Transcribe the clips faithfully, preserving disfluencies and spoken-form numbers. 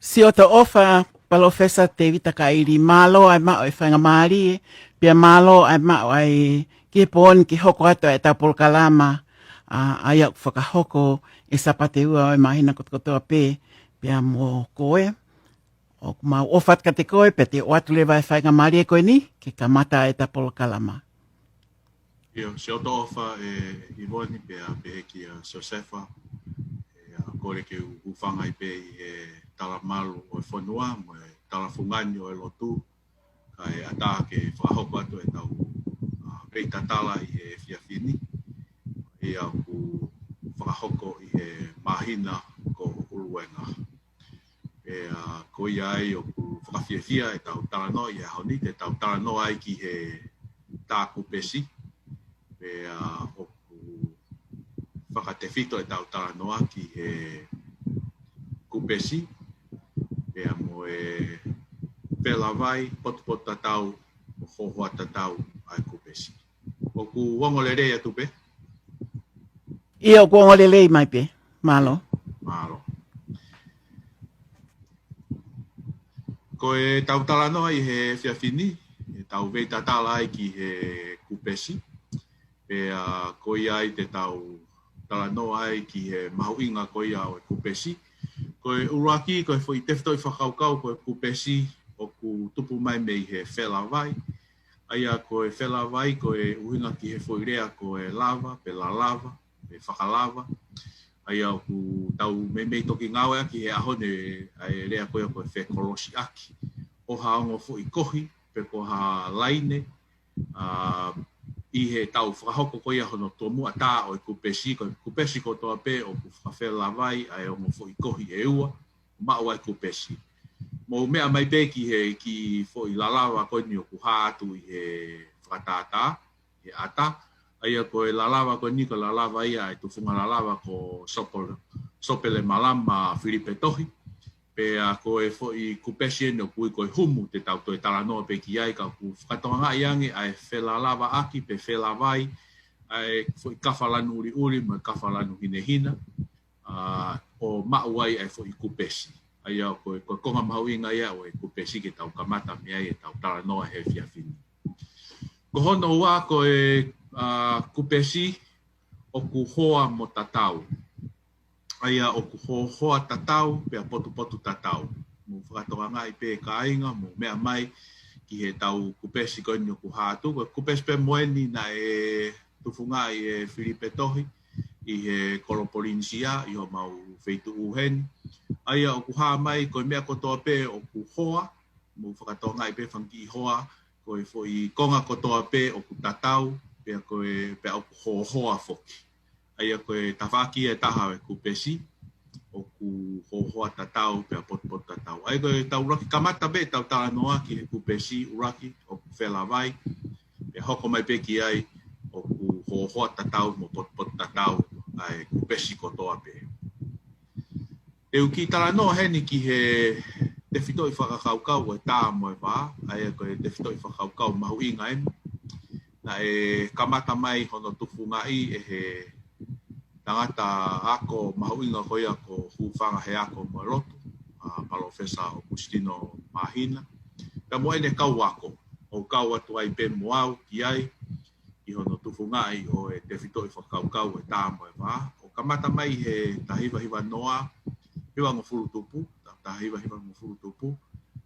Siʻoto ʻofa, Palōfesa Tēvita Kaʻili, mālō ʻa e maʻu ʻa e faingamālie, pea mālō ʻa e maʻu ʻa e kiʻi pō ni ke hoko atu ʻa ʻetau polokalama, ʻa, ʻa ia ʻoku fakahoko ʻi he Sāpate ua ʻo e māhina kotokotoa pē, pea mo koe. ʻOku mau ʻofa atu kiate koe, pea te u ʻoatu leva e faingamālie ko eni, ke kamata ʻa ʻetau polokalama. ʻIo, siʻoto ʻofa ʻe Ivoni pea pehē kia Siosefa, ʻe, ʻa, kole ke u hūfanga ai pē ʻi he talamalu ʻo e fonua, mo e talafungani ʻo e lotu, kae ʻatā ke fakahoko atu ʻetau, ʻa, veitatala ʻi he efiafi ni. ʻA ia ʻoku fakahoko ʻi he māhina ko Uluwenga. ʻE, ʻa, ko ia ai ʻoku fakafiefia ʻetau talanoa ʻi he ʻaho ni, te tau talanoa ai ki he tā kupesi. Pea ʻoku fakatefito ʻetau talanoa ki he kupesi, pea mo e felavai, potupotu tatau, mo hohoa tatau ʻa e kupesi. ʻOku ongo lelei atu pē? ʻIo, ʻoku ongo lelei mai pē. Mālō. Mālō. Ko ʻetau talanoa ʻi he efiafi ni, ʻetau veitatala ai ki he kupesi. Pea ko ia ai te tau talanoa ai ki he mahuʻinga ko ia ʻo e kupesi. Ko e ʻuluaki, ko e foʻi tefitoʻi fakakaukau ko e kupesi ʻoku tupu mai mei he felavai. ʻA ia ko e felavai ko e ʻuhinga ki he foʻi lea ko e lava, pe lalava, pe fakalava. ʻA ia ʻoku tau meimei toki ngāueʻaki he ʻaho ni ʻa e lea ko ia ko e fekolosiʻaki. ʻO ha ongo foʻi kohi, pe ko ha laine, ʻa, ʻi heʻetau fakahoko ko ia hono tomuʻa tā ʻo e kupesi, ko e kupesi kotoa pē ʻoku fakafelavai ʻa e ongo foʻi kohi ʻe ua, maʻu ʻa e kupesi. Mou meʻa mai pē ki he kiʻi foʻi lalava ko eni ʻoku hā atu ʻi he fakatātā, he ʻata. ʻA ia ko e lalava ko eni ko e lalava ia ʻa e tufunga lalava ko Sopo-, Sopele Malama Filipe Tohi. Pea ko e foʻi kupesi eni ʻoku ui ko e humu te tau toe talanoa pē ki ai ka ʻoku fakatokangaʻi ange ʻa e felalavaʻaki pe felavai ʻa e foʻi kafa lanu ʻuliʻuli mo e kafa lanu hinehina, ʻa, ʻo maʻu ai ʻa e foʻi kupesi. ʻA ia ko e, ko e konga mahuʻinga ia ʻo e kupesi ke tau kamata mei ai ʻetau talanoa he efiafi ni. Ko hono ua ko e, ʻa, kupesi ʻoku hoa mo tatau. ʻA ia ʻoku hohoa tatau, pea potupotu tatau. Mou fakatokangaʻi pē kāinga, mou meʻa mai ki heʻetau kupesi ko eni ʻoku hā atu, ko e kupesi pē mo eni naʻe tufungaʻi ʻe Filipe Tohi ʻi he Kolo Polinisia, ʻi homau feituʻu heni. ʻA ia ʻoku hā mai ko e meʻa kotoa pē ʻoku hoa, mou fakatokangaʻi pē fanga kiʻi hoa, ko e foʻi konga kotoa pē ʻoku tatau, pea ko e, pea ʻoku hohoa foki. ʻA ia ko e tafaʻaki ia ʻe taha ʻo e kupesi, ʻoku hohoa tatau, pea potupotu tatau. ʻA ia ko ʻetau ʻuluaki kamata pē ʻetau talanoa ki he kupesi ʻuluaki ʻoku felavai, pea hoko mai pē ki ai ʻoku hohoa tatau mo potupotu tatau ʻa e kupesi kotoa pē. Te u kiʻi talanoa heni ki he tefitoʻi fakakaukau ʻo e tā mo e vā, ʻa ia ko e tefitoʻi fakakaukau mahuʻinga eni. Naʻe kamata mai hono tufungaʻi ʻe he tangata ako mahuʻinga ko ia ko Hūfanga he Ako mo e Lotu, ʻa Palōfesa ʻOkusitino Māhina. Pea mo ʻene kau ako, ʻo kau atu ai pē mo au ki ai, ʻi hono tufungaʻi ʻo e tefitoʻi fakakaukau ʻo e tā mo e vā. ʻO kamata mai he taha hiva hiva noa, hivangofulu tupu, taha hiva hivangofulu tupu.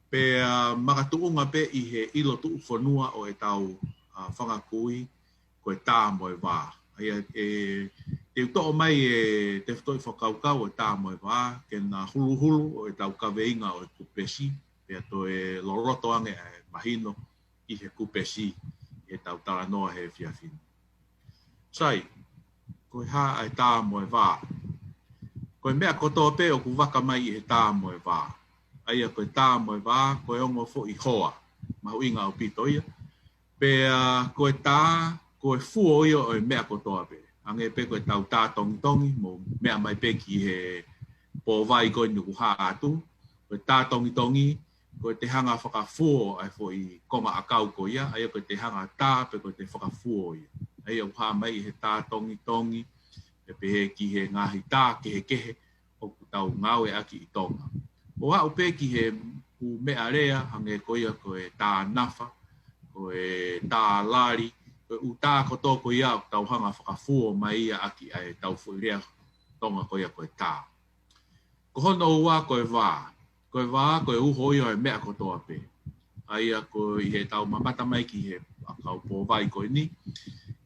Pea makatuʻunga pē ʻi he ʻilo tuʻufonua ʻo ʻetau, ʻa, fanga kui, ko e tā mo e vā. ʻA ia, ʻe, te u toʻo mai e tefitoʻi fakakaukau ʻo e tā mo e vā, ke na huluhulu ʻo ʻetau kaveinga ʻo e kupesi, pea toe loloto ange ʻa e mahino ʻi he kupesi, ʻi heʻetau talanoa he efiafi ni. Sai, ko e hā ʻa e tā mo e vā? Ko e meʻa kotoa pē ʻoku vaka mai ʻi he tā mo e vā. ʻA ia ko e tā mo e vā, ko e ongo foʻi hoa. Mahuʻinga ʻaupito ia. Pea ko e tā, ko e fuo ia ʻo e meʻa kotoa pē. Hangē pē ko ʻetau tā tongitongi, mou meʻa mai pē ki he pōvai ko eni ʻoku hā atu. Ko e tā tongitongi, ko e te hanga fakafuo ʻa e foʻi konga ʻakau ko ia, ʻa ia ko e te hanga tā pe ko e te fakafuo ia. ʻA ia ʻoku hā mai ʻi he tā tongitongi, pea pehē ki he ngaahi tā kehekehe ʻoku tau ngāueʻaki ʻi Tonga. ʻo aʻu pē ki he ʻū meʻalea, hangē ko ia ko e tā nafa, ko e tā lali, ko e ʻū tā kotoa ko ia ʻoku tau hanga fakafuo mai ia ʻaki ʻa e tau foʻi lea Tonga ko ia ko e tā. Ko hono ua ko e vā. Ko e vā, ko e uho ia ʻo e meʻa kotoa pē. ʻA ia ko ʻi heʻetau mamata mai ki he ʻakau pōvai ko eni,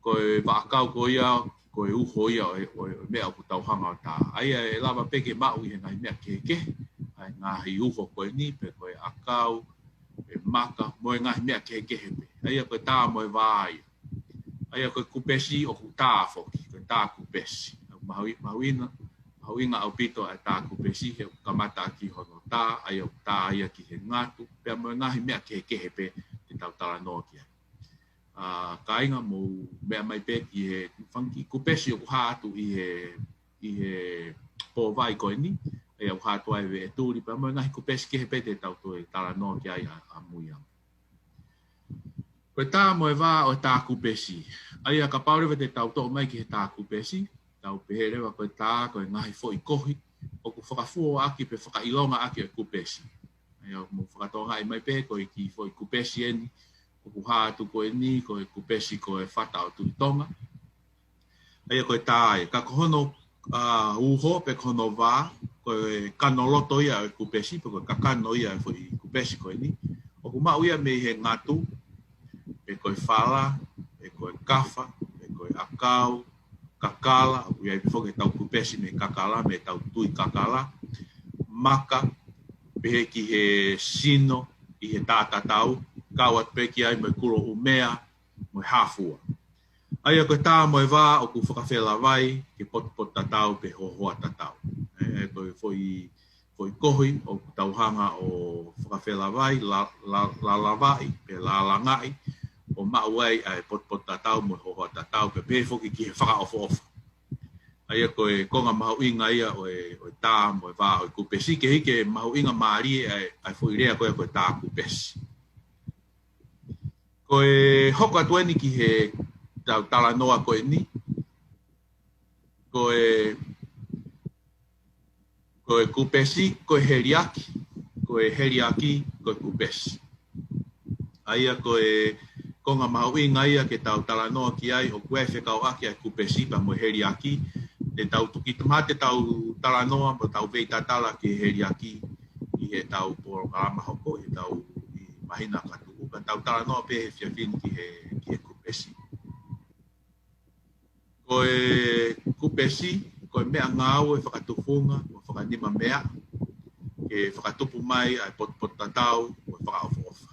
ko e vaʻakau ko ia, ko e uho ia ʻo e, ʻo e meʻa ʻoku tau hanga ʻo tā. ʻA ia ʻe lava pē ke maʻu ʻi he ngaahi meʻa kehekehe, ʻa e ngaahi uho ko eni, pe ko e ʻakau, pe maka, mo e ngaahi meʻa kehekehe pē. ʻA ia ko e tā mo e vā ia. ʻA ia ko e kupesi ʻoku tā foki, ko e tā kupesi. Mahuʻi-, mahuʻinga, mahuʻinga ʻaupito ʻa e tā kupesi he ʻoku kamata ʻaki hono tā, ʻa ia ʻoku tā ia ki he ngatu, pea mo e ngaahi meʻa kehekehe pē te tau talanoa ki ai. ʻA, kāinga, mou meʻa mai pē ki he fanga kiʻi kupesi ʻoku hā atu ʻi he, ʻi he pōvai ko eni, ʻa ia ʻoku hā atu ai e veʻetuli, pea mo e ngaahi kupesi kehe pē te tau toe talanoa ki ai ʻa, ʻamui ange. Ko e tā mo e vā ʻo e tā kupesi. ʻA ia kapau leva te tau toʻo mai ki he tā kupesi, tau pehē leva ko e tā ko e ngaahi foʻi kohi ʻoku fakafuo ʻaki pe fakaʻilonga ʻaki e kupesi. ʻA ia mou fakatokangaʻi mai pē ko e kiʻi foʻi kupesi eni ʻoku hā atu ko eni, ko e kupesi ko e Fata ʻo Tuʻi Tonga. ʻA ia ko e tā ia, ka ko hono, ʻa, uho pe ko hono vā, ko e kanoloto ia ʻo e kupesi, pe ko e kakano ia ʻo e foʻi kupesi ko eni. ʻOku maʻu ia mei he ngatu, pe ko e fala, pe ko e kafa, pe ko e ʻakau, kakala, ʻoku ʻi ai pē foki ʻetau kupesi mei he kakala, mei heʻetau tui kakala, maka, pehē ki he sino, ʻi he tā tatau, kau atu pē ki ai mo e kulo ʻumea, mo e hāfua. ʻA ia ko e tā mo e vā ʻoku fakafelavai ke potupotu tatau pe hohoa tatau. ʻE, ko e foʻi, foʻi kohi ʻoku tau hanga ʻo fakafelavai, la, la, lalavaʻi, pe lalangaʻi, ʻo maʻu ai ʻa e potupotu tatau mo e hohoa tatau, pea pehē foki ki he fakaʻofoʻofa. ʻA ia ko e konga mahuʻinga ia ʻo e, ʻo e tā mo e vā ʻo e kupesi, ke hiki e mahuʻinga mālie ʻa e, ʻa e foʻi lea ko ia ko e tā kupesi. Ko e hoko atu eni ki he tau talanoa ko eni. Ko e, ko e kupesi, ko e heliaki, ko e heliaki, ko e kupesi. ʻA ia ko e konga mahuʻinga ia ke tau talanoa ki ai, ʻoku ʻi ai e fekauʻaki ʻa e kupesi pea mo e heliaki. Te tau tuki tamate tau talanoa, mo tau veitatala ki he heliaki ʻi heʻetau polokalama hoko, ʻi heʻetau ʻi māhina ka tuʻu, ka tau talanoa pē he efiafi ni ki he, ki he kupesi. Ko e kupesi, ko e meʻangāue fakatufunga mo fakanimameaʻa, ke fakatupu mai ʻa e potupotu tatau mo e fakaʻofoʻofa.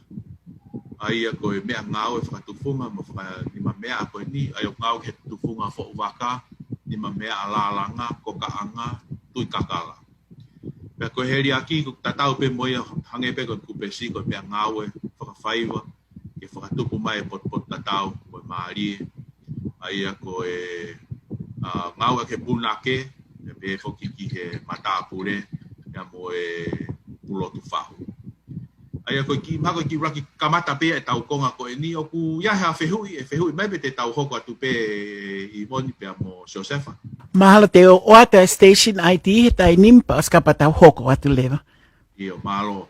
ʻA ia ko e meʻangāue fakatufunga mo fakanimameaʻa ko eni, ʻa ia ʻoku ngāue ki he tufunga foʻu vaka, nimameaʻa lalanga, kokaʻanga, tui kakala. Pea ko e heliaki, ʻoku tatau pē mo ia, hangē pē ko e kupesi, ko e meʻangāue fakafaiva, ke fakatupu mai e potupotu tatau mo e mālie. ʻA ia ko e, ʻa, ngāue ki he punake, pea pehē foki ki he matāpule, pea mo e pulotu fahu. ʻA ia ko e kiʻi, mahalo ko e kiʻi ʻuluaki kamata pē ʻetau konga ko eni, ʻoku ʻi ai ha fehuʻi, ʻe fehuʻi mai pe te tau hoko atu pē ʻIvoni pea mo Siosefa. Mahalo te u ʻoatu e station I D he taimi ni pea ʻosi kapau te tau hoko atu leva. ʻIo, mālō.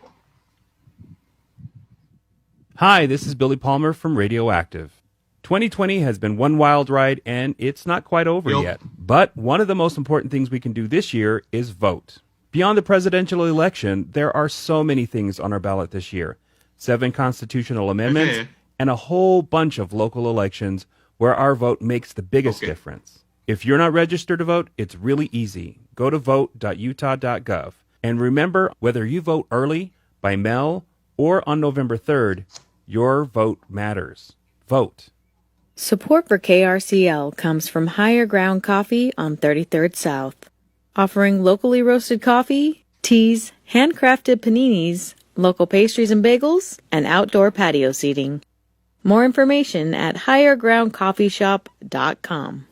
Hi, this is Billy Palmer from Radioactive. Twenty twenty has been one wild ride, and it's not quite over Yep. yet. But one of the most important things we can do this year is vote. Beyond the presidential election, there are so many things on our ballot this year. Seven constitutional amendments Mm-hmm. and a whole bunch of local elections where our vote makes the biggest Okay. difference. If you're not registered to vote, it's really easy. Go to vote dot utah dot gov. And remember, whether you vote early, by mail, or on November third, your vote matters. Vote. Support for K R C L comes from Higher Ground Coffee on thirty-third South, offering locally roasted coffee, teas, handcrafted paninis, local pastries and bagels, and outdoor patio seating. More information at higher ground coffee shop dot com.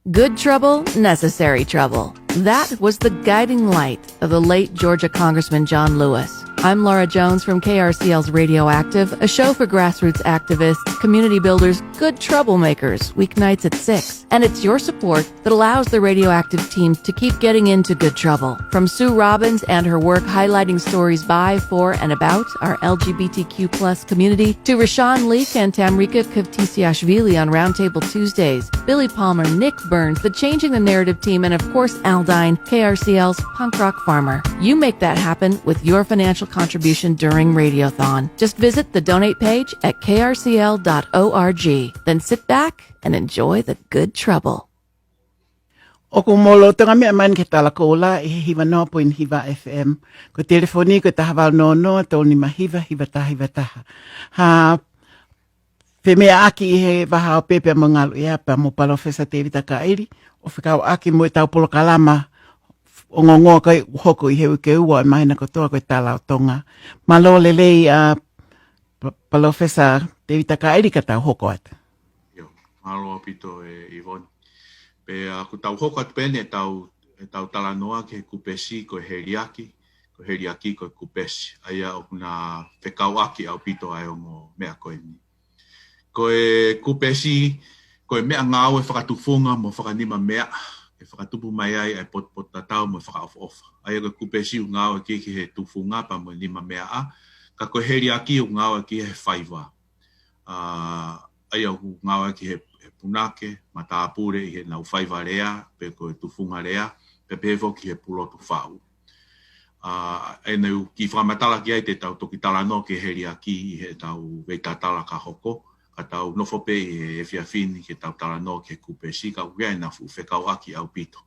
Good trouble, necessary trouble. That was the guiding light of the late Georgia Congressman John Lewis. I'm Laura Jones from K R C L's Radioactive, a show for grassroots activists, community builders, good troublemakers, weeknights at six. And it's your support that allows the Radioactive team to keep getting into good trouble. From Sue Robbins and her work highlighting stories by, for, and about our L G B T Q plus community, to Rashawn Leaf and Tamrika Kvtisiashvili on Roundtable Tuesdays, Billy Palmer, Nick Burns, the Changing the Narrative team, and of course Aldine, K R C L's punk rock farmer. You make that happen with your financial contribution during Radiothon. Just visit the donate page at K R C L dot org. Then sit back and enjoy the good trouble. ʻOku mou lolotonga meʻa mai ki he Tala Koula ʻi he hiva noa poini hiva F M. Ko e telefoni ko e taha valu noa noa, tolu nima hiva, hiva taha hiva taha. Ha, femeʻaʻaki ʻi he vahaʻa ʻo e pea mo e ngaluʻea pea mo Palōfesa Tēvita Kaʻili, ʻo fekauʻaki mo ʻetau polokalama ongoongoa ko ē ʻoku hoko ʻi he uike ua ʻo e māhina kotoa ko e Tala ʻo Tonga. Mālō e lelei ʻa Pa-, Palōfesa Tēvita Kaʻili ka tau hoko atu. ʻIo, mālō ʻaupito ʻe Ivoni. Pea ʻoku tau hoko atu pē eni ʻetau, ʻetau talanoa ki he kupesi ko e heliaki, ko e heliaki ko e kupesi. ʻA ia ʻoku na fekauʻaki ʻaupito ʻa e ongo meʻa ko eni. Ko e kupesi, ko e meʻangāue fakatufunga mo fakanimameaʻa, ʻe fakatupu mai ai ʻa e potupotutatau mo e fakaʻofoʻofa. ʻA ia ko e kupesi ʻoku ngāueʻaki ki he tufunga pea mo e nimameaʻa, ka ko e heliaki ʻoku ngāueʻaki he faiva. ʻA, ʻa ia ʻoku ngāueʻaki he, he punake, matāpule ʻi heʻenau faiva lea, pe ko e tufunga lea, pe pehē foki he pulotu faʻu. ʻA, ʻe ne u kiʻi fakamatala ki ai te tau toki talanoa ki he heliaki ʻi heʻetau veitatala ka hoko, ka tau nofo pē ʻi he efiafi ni ke tau talanoa ki he kupesi, ka ʻoku ʻi ai ʻena fuʻu fekauʻaki ʻaupito.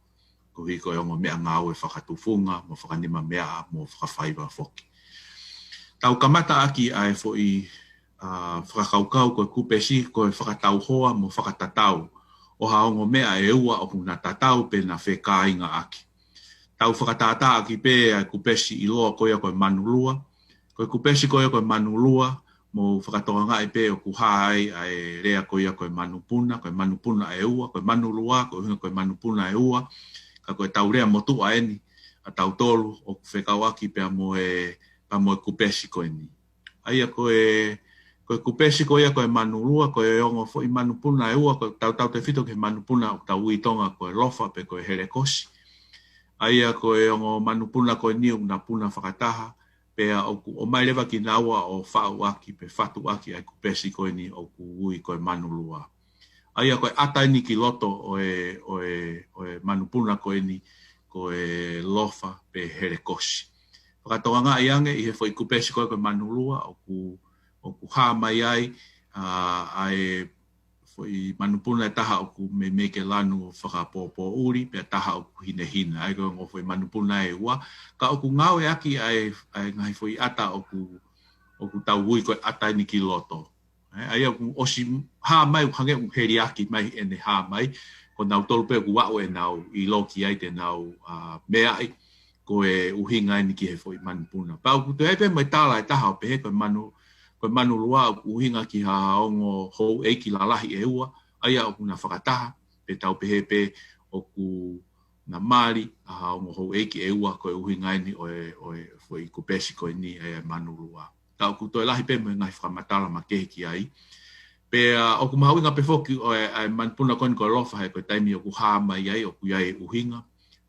Koeʻuhi ko e ongo meʻangāue fakatufunga, mo fakanimameaʻa, mo fakafaiva foki. Tau kamataʻaki ʻa e foʻi, ʻa, fakakaukau ko e kupesi, ko e fakatauhoa mo fakatatau ʻo ha ongo meʻa ʻe ua ʻoku na tatau pe na fekāingaʻaki. Tau fakatātāʻaki pē ʻa e kupesi ʻiloa ko ia ko e manulua. Ko e kupesi ko ia ko e manulua, mou fakatokangaʻi pē ʻoku hā ai ʻa e lea ko ia ko e manupuna, ko e manupuna ʻe ua, ko e manulua, ko e ʻuhinga ko e manupuna ʻe ua, ka ko ʻetau lea motuʻa eni ʻa tautolu ʻoku fekauʻaki pea mo e, pea mo e kupesi ko eni. ʻA ia ko e, ko e kupesi ko ia ko e manulua, ko e ongo foʻi manupuna ʻe ua, ko e tautautefito ki he manupuna ʻoku tau ui ʻi Tonga ko e lofa pe ko e helekosi. ʻA ia ko e ongo manupuna ko eni ʻoku na puna fakataha, pea ʻoku ʻomai leva kinaua ʻo faʻuʻaki pe fatuʻaki ʻa e kupesi ko eni ʻoku ui ko e manulua. ʻA ia ko e ʻata eni ki loto ʻo e, ʻo e, ʻo e manupuna ko eni ko e lofa pe helekosi. Fakatokangaʻi ange ʻi he foʻi kupesi ko ē ko e manulua ʻoku, ʻoku hā mai ai, ʻa, ʻa e foʻi manupuna ʻe taha ʻoku meimei ke lanu fakapōpōʻuli, pea taha ʻoku hinehina, ʻa ia ko e ongo foʻi manupuna ʻe ua, ka ʻoku ngāueʻaki ʻa e, ʻa e ngaahi foʻi ʻata ʻoku, ʻoku tau ui ko e ʻata eni ki loto. ʻE, ʻa ia ʻoku ʻosi hā mai, ʻoku hangē ʻoku heliaki mai ʻene hā mai, ko nautolu pē ʻoku aʻu ʻenau ʻilo ki ai te nau, ʻa, meaʻi, ko e ʻuhinga eni ki he foʻi manupuna. Pea ʻoku toe ʻi ai pē mo e tala ʻe taha ʻo pehē ko e manu, ko e manulua ʻoku ʻuhinga ki ha ongo houʻeiki lalahi ʻe ua, ʻa ia ʻoku na fakataha, pe tau pehē pē ʻoku na mali ʻa ha ongo houʻeiki ʻe ua ko e ʻuhinga eni ʻo e, ʻo e foʻi kupesi ko eni ʻa e manulua. Ka ʻoku toe lahi pē mo e ngaahi fakamatala makehe ki ai. Pea ʻoku mahuʻinga pē foki ʻo e, ʻa e manupuna ko eni ko e lofa he ko e taimi ʻoku hā mai ai, ʻoku ʻi ai e ʻuhinga,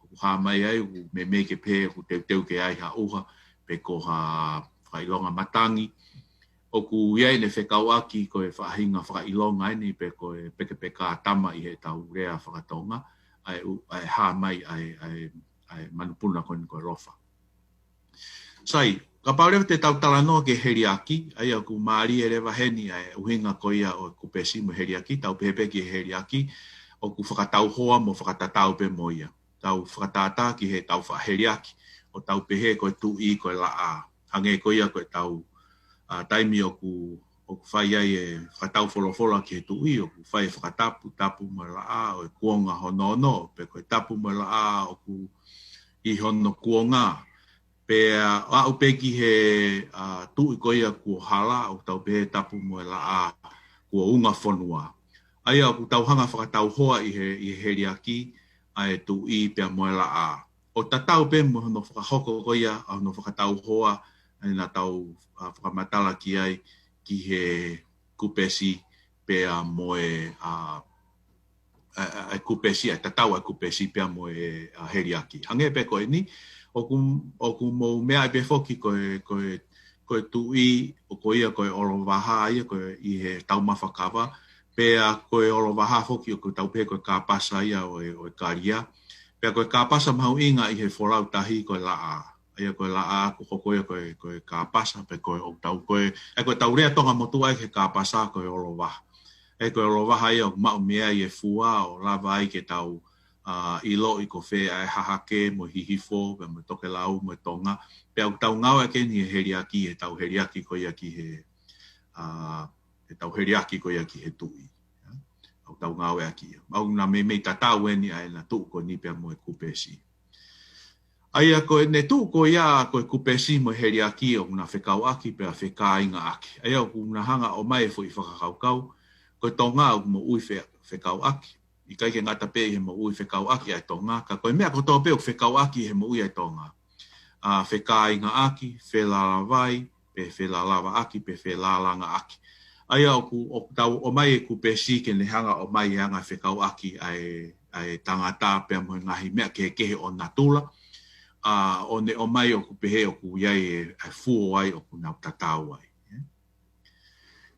ʻoku hā mai ai, ʻoku meimei ke pehē, ʻoku teuteu ke ʻi ai ha ʻuha, pe ko ha fakaʻilonga matangi. ʻOku ʻi ai ʻene fekauʻaki ko e faʻahinga fakaʻilonga eni, pe ko e pekepeka tama ʻi heʻetau lea fakatonga, ʻa e ʻu-, ʻa e hā mai ʻa e, ʻa e, ʻa e manupuna ko eni ko e lofa. Sai, kapau leva te tau talanoa ki he heliaki, ʻa ia ʻoku mālie leva heni ʻa e ʻuhinga ko ia ʻo e kupesi mo e heliaki, tau pehē pē ki he heliaki, ʻoku fakatauhoa mo fakatatau pē mo ia. Tau fakatātā ki heʻetau faʻa heliaki, ʻo tau pehē ko e tuʻi ko e laʻā. Hangē ko ia ko ʻetau, ʻa, taimi ʻoku, ʻoku fai ai e fakatau folofola ki he tuʻi, ʻoku fai e fakatapu, tapu mo e laʻā, ʻo e kuonga hono ono, pe ko e tapu mo e laʻā, ʻoku ʻi hono kuonga. Pea aʻu pē ki he, ʻa, tuʻi ko ia kuo hala, ʻoku tau pehē tapu mo e laʻā kuo unga fonua. ʻA ia ʻoku tau hanga fakatauhoa ʻi he, ʻi he heliaki, ʻa e tuʻi pea mo e laʻā. ʻO tatau pē mo hono fakahoko ko ia, ʻa hono fakatauhoa, ʻa ia naʻa tau, ʻa, fakamatala ki ai ki he kupesi pea mo e, ʻa, ʻa, ʻa, ʻa e kupesi, ʻa e tatau ʻa e kupesi pea mo e, ʻa, heliaki. Hangē pē ko eni, ʻoku, ʻoku mou meaʻi pē foki ko e, ko e, ko e tuʻi, ʻo ko ia ko e ʻolovaha ia ko e ʻi he taumafa kava, pea ko e ʻolovaha foki ʻoku tau pehē ko e kāpasa ia ʻo e, ʻo e kalia. Pea ko e kāpasa mahuʻinga ʻi he folau tahi ko e laʻā. ʻA ia ko e laʻā ʻoku hoko ia ko e, ko e kāpasa pe ko e ʻoku tau ko e, ʻa ia ko e tau lea Tonga motuʻa ia ki he kāpasa ko e ʻolovaha. ʻA ia ko e ʻolovaha ia ʻoku maʻu mei ai e fua ʻo lava ai ke tau, ʻa, ʻiloʻi ko fē ʻa e hahake mo e hihifo, pea mo e tokelau mo e tonga. Pea ʻoku tau ngāueʻaki eni e heliaki, he tau heliaki ko ia ki he, ʻa, he tau heliaki ko ia ki he tuʻi. ʻA, ʻoku tau ngāueʻaki ia. ʻOku na meimei tatau eni ʻa ʻena tuʻu ko eni pea mo e kupesi. ʻA ia ko ʻene tuʻu ko ia ko e kupesi mo e heliaki ʻoku na fekauʻaki pea fekāingaʻaki. ʻA ia ʻoku na hanga ʻo ʻomai e foʻi fakakaukau, ko e Tonga ʻoku moʻui fe-, fekauʻaki. ʻIkai ke ngata pē ʻi he moʻui fekauʻaki ʻa e Tonga, ka ko e meʻa kotoa pē ʻoku fekauʻaki ʻi he moʻui ʻa e Tonga. ʻA, fekāingaʻaki, felalavai, pe felalavaʻaki, pe felalangaaʻaki. ʻA ia ʻoku, ʻoku tau ʻomai e kupesi ke ne hanga ʻo ʻomai e anga fekauʻaki ʻa e, ʻa e tangata pea mo e ngaahi meʻa kehekehe ʻo natula. ʻA, ʻo ne ʻomai ʻoku pehē ʻoku ʻi ai e, ʻa e fuo ai ʻoku nau tatau ai.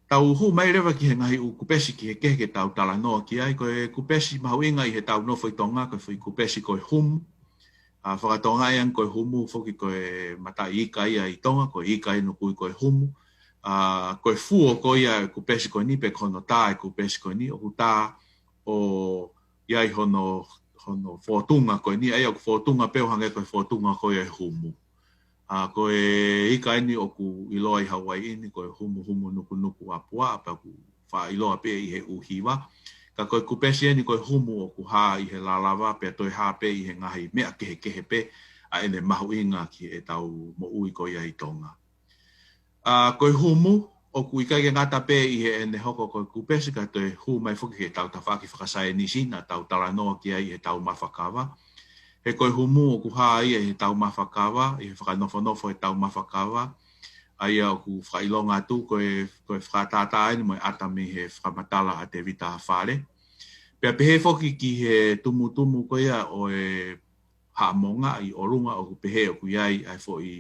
Tau hū mai leva ki he ngaahi ʻū kupesi kehekehe ke tau talanoa ki ai, ko e kupesi mahuʻinga ʻi he tau nofo ʻi Tonga, ko e foʻi kupesi ko e humu. ʻA, faka-Tonga ia ko e humu, foki ko e mataʻi ika ia ʻi Tonga, ko e ika ʻi nukui ko e humu. ʻA, ko e fuo ko ia e kupesi ko eni pe ko hono tā e kupesi ko eni, ʻoku tā ʻo ʻi ai hono, hono fōtunga ko eni, ʻa ia ʻoku fōtunga pē ʻo hangē ko e fōtunga ko ia e humu. ʻA, ko e ika eni ʻoku ʻiloa ʻi Hauaiʻi ni ko e humuhumu nukunuku ʻapua, pea ʻoku faʻa ʻiloa pē ʻi he ʻū hiva. Ka ko e kupesi eni ko e humu ʻoku hā ʻi he lalava, pea toe hā pē ʻi he ngaahi meʻa kehekehe pē ʻa ʻene mahuʻinga ki he tau moʻui ko ia ʻi Tonga. ʻA, ko e humu, ʻoku ʻikai ke ngata pē ʻi heʻene hoko ko e kupesi ka toe hū mai foki ki he tau tafaʻaki fakasaienisi naʻa tau talanoa ki ai ʻi he taumafa kava. He ko e humu ʻoku hā ia ʻi he taumafa kava, ʻi he fakanofonofo he taumafa kava. ʻA ia ʻoku fakaʻilonga atu ko e, ko e fakatātā eni mo e ʻata mei he fakamatala ʻa Tevita Afale. Pea pehē foki ki he tumutumu ko ia ʻo e haʻamonga ʻi ʻolunga ʻoku pehē ʻoku ʻi ai ʻa e foʻi,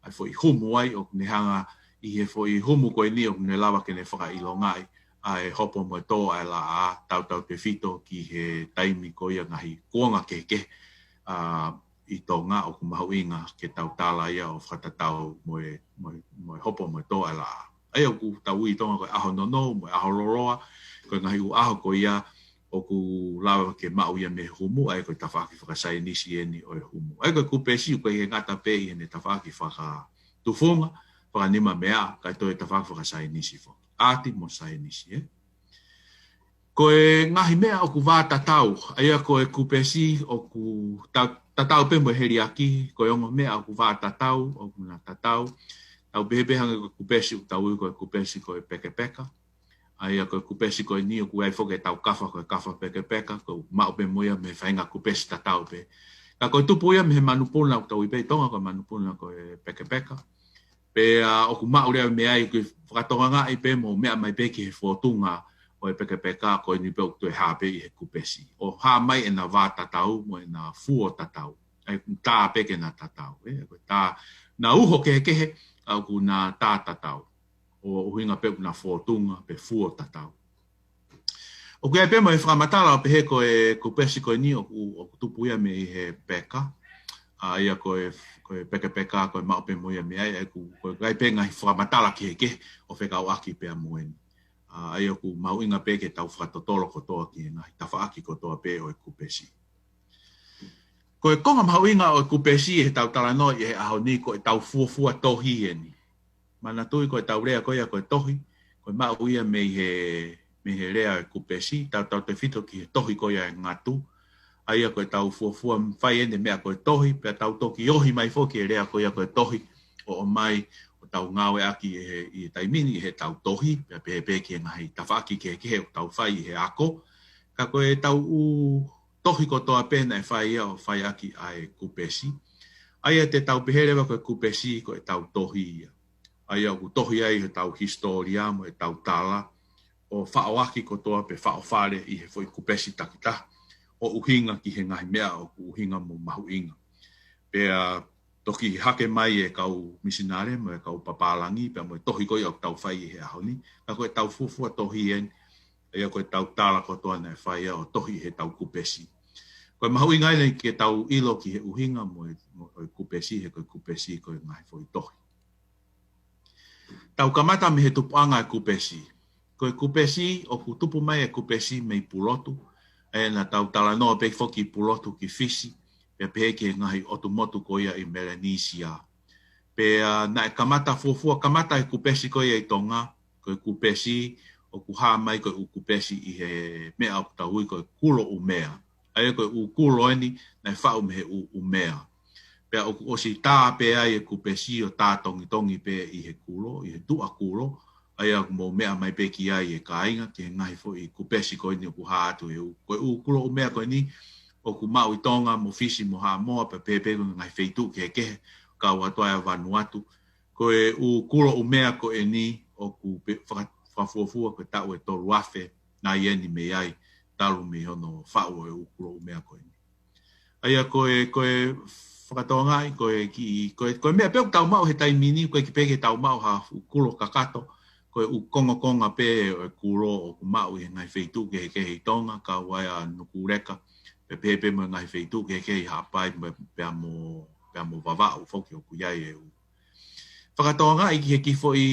ʻa e foʻi humu ai ʻoku ne hanga ʻi he foʻi humu ko eni ʻoku ne lava ke ne fakaʻilongaʻi ʻa e hopo mo e tō ʻa e laʻā tautautefito ki he taimi ko ia ngaahi kuonga kehekehe, ʻa, ʻi Tonga ʻoku mahuʻinga ke tau tala ia ʻo fakatatau mo e, mo e, mo e hopo mo e tō ʻa e laʻā. ʻA ia ʻoku tau ui ʻi Tonga ko e ʻaho nounou, mo e ʻaho loloa, ko e ngaahi ʻū ʻaho ko ia ʻoku lava ke maʻu ia mei he humu, ʻa ia ko e tafaʻaki fakasaienisi eni ʻo e humu. ʻA ia ko e kupesi ʻoku ʻikai ke ngata pē ʻi heʻene tafaʻaki fakatufunga, fakanimameaʻa, kae toe tafaʻaki fakasaienisi foki. ʻAati mo saienisi, ē? Ko e ngaahi meʻa ʻoku vātatau, ʻa ia ko e kupesi ʻoku ta-, tatau pē mo e heliaki, ko e ongo meʻa ʻoku vātatau, ʻoku na tatau. Tau pehē pē hangē ko e kupesi ʻoku tau ui ko e kupesi ko e pekepeka. ʻA ia ko e kupesi ko eni ʻoku ʻi ai foki e tau kafa ko e kafa pekepeka, ʻoku maʻu pē mo ia mei he faʻahinga kupesi tatau pē. Ka ko e tupu ia mei he manupuna ʻoku tau ui pē ʻi Tonga ko e manupuna ko e pekepeka. Pea ʻoku maʻu leva mei ai ʻoku fakatokangaʻi pē mo meʻa mai pē ki he fōtunga ʻo e pekepeka ko eni pē ʻoku toe hā pē ʻi he kupesi. ʻO hā mai ʻena vātatau mo ʻena fuo tatau. ʻA ia ʻoku tā pē ke na tatau, ē? Ko e tā na uho kehekehe, ʻa ʻoku na tā tatau. ʻO ʻuhinga pē ʻoku na fōtunga pe fuo tatau. ʻOku ʻi ai pē mo e fakamatala ʻo pehē ko e kupesi ko eni ʻoku, ʻoku tupu ia mei he peka. ʻA ia ko e, ko e pekepeka, ko e maʻu pē mo ia mei ai, ʻa ia ʻoku, ʻoku ʻi ai pē ngaahi fakamatala kehekehe ʻo fekauʻaki pea mo eni. ʻA ia ʻoku mahuʻinga pē ke tau fakatotolo kotoa ki he ngaahi tafaʻaki kotoa pē ʻo e kupesi. Ko e konga mahuʻinga ʻo e kupesi ʻi he tau talanoa ʻi he ʻaho ni ko e tau fuofua tohi eni. Manatuʻi ko e tau lea ko ia ko e tohi, ko e maʻu ia mei he, mei he lea e kupesi, tautautefito ki he tohi ko ia e ngatu. ʻA ia ko e tau fuofua fai eni meʻa ko e tohi, pea tau toki ohi mai foki e lea ko ia ko e tohi, ʻo ʻomai, ʻo tau ngāueʻaki ʻi he, ʻi he taimi ni ʻi he tau tohi, pea pehē pē ki he ngaahi tafaʻaki kehekehe ʻoku tau fai ʻi he ako. Ka ko e tau ʻū tohi kotoa pē naʻe fai ia ʻo fai ʻaki ʻa e kupesi. ʻA ia te tau pehē leva ko e kupesi ko ʻetau tohi ia. ʻA ia ʻoku tohi ai ʻetau hisitōlia mo ʻetau tala, ʻo faʻoaki kotoa pe faʻofale ʻi he foʻi kupesi takitaha, ʻo ʻuhinga ki he ngaahi meʻa ʻoku ʻuhinga mo mahuʻinga. Pea toki hake mai e kau misinale mo e kau papālangi, pea mo e tohi ko ia ʻoku tau fai ʻi he ʻaho ni, ka ko ʻetau fuofua tohi eni, ʻa ia ko ʻetau tala kotoa naʻe fai ia ʻo tohi ʻi heʻetau kupesi. Ko e mahuʻinga eni ke tau ʻilo ki he ʻuhinga mo e, mo e kupesi, he ko e kupesi ko e ngaahi foʻi tohi. Tau kamata mei he tupuʻanga e kupesi. Ko e kupesi, ʻoku tupu mai e kupesi mei Pulotu, ʻa ia naʻa tau talanoa pē foki Pulotu ki Fisi, pea pehē ki he ngaahi ʻotu motu ko ia ʻi Melenisia. Pea naʻe kamata fuofua, kamata e kupesi ko ia ʻi Tonga, ko e kupesi ʻoku hā mai ko e ʻū kupesi ʻi he meʻa ʻoku tau ui ko e kulo ʻumea. ʻA ia ko e ʻū kulo eni naʻe faʻu mei he ʻū ʻumea. Pea ʻoku ʻosi tā pē ai e kupesi ʻo tā tongitongi pē ʻi he kulo, ʻi he tuʻa kulo, ʻa ia ʻoku mou meʻa mai pē ki ai e kāinga, ki he ngaahi foʻi kupesi ko eni ʻoku hā atu he ʻū, ko e ʻū kulo ʻumea ko eni, ʻoku maʻu ʻi Tonga mo Fisi mo Haʻamoa, pea pehē pē ko e ngaahi feituʻu kehekehe, kau atu ai ʻa Vanuatu. Ko e ʻū kulo ʻumea ko eni ʻoku pe-, faka-, fakafuofua ko e taʻu ʻe tolu afe nai eni mei ai, talu mei hono faʻu ʻo e ʻū kulo ʻumea ko eni. ʻA ia ko e, ko e fakatokangaʻi, ko e kiʻi, ko e, ko e meʻa pē ʻoku tau maʻu he taimi ni, ko e kiʻi pē ke tau maʻu ha ʻū kulo kakato, ko e ʻū kongokonga pē ʻo e kulo ʻoku maʻu ʻi he ngaahi feituʻu kehekehe ʻi Tonga, kau ai ʻa Nukuleka, pea pehē pē mo e ngaahi feituʻu kehekehe ʻi Haʻapai, pea mo, pea mo Vavaʻu foki ʻoku ʻi ai e ʻū. Fakatokangaʻi ki he kiʻi foʻi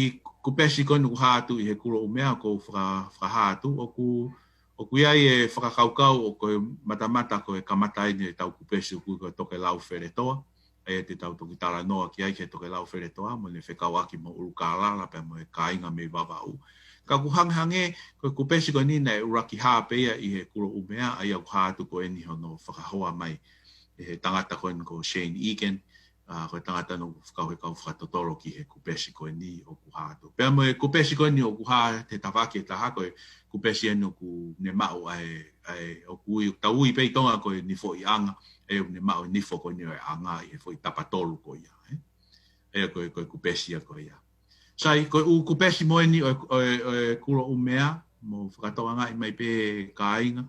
kupesi ko eni ʻoku hā atu ʻi he kulo ʻumea ʻoku ou faka-, fakahā atu, ʻoku, ʻoku ʻi ai e fakakaukau ʻoku matamata ko e kamata eni ʻetau kupesi ʻoku ui ko e Tokelau Feletoa. ʻA ia te tau toki talanoa ki ai ki he Tokelau Feletoa, mo ʻene fekauʻaki mo ʻUlukālala pea mo e kāinga mei Vavaʻu. Ka ʻoku hangehangē, ko e kupesi ko eni naʻe ʻuluaki hā pē ia ʻi he kulo ʻumea, ʻa ia ʻoku hā atu ko eni hono fakahoa mai ʻe he tangata ko eni ko Shane Egan, ʻa, ko e tangata naʻe kau he kau fakatotolo ki he kupesi ko eni ʻoku hā atu. Pea mo e kupesi ko eni ʻoku hā he tafaʻaki ʻe taha ko e kupesi eni ʻoku ne maʻu ʻa e, ʻa e, ʻoku ui, tau ui pē ʻi Tonga ko e nifoʻiʻanga, ʻa ia ʻoku ne maʻu e nifo ko eni ʻo e ʻanga ʻi he foʻi tapa tolu ko ia, ē? ʻA ia ko e, ko e kupesi ia ko ia. Sai, ko e ʻū kupesi mo eni ʻo e, ʻo e, ʻo e kulo ʻumea, mou fakatokangaʻi mai pē kāinga,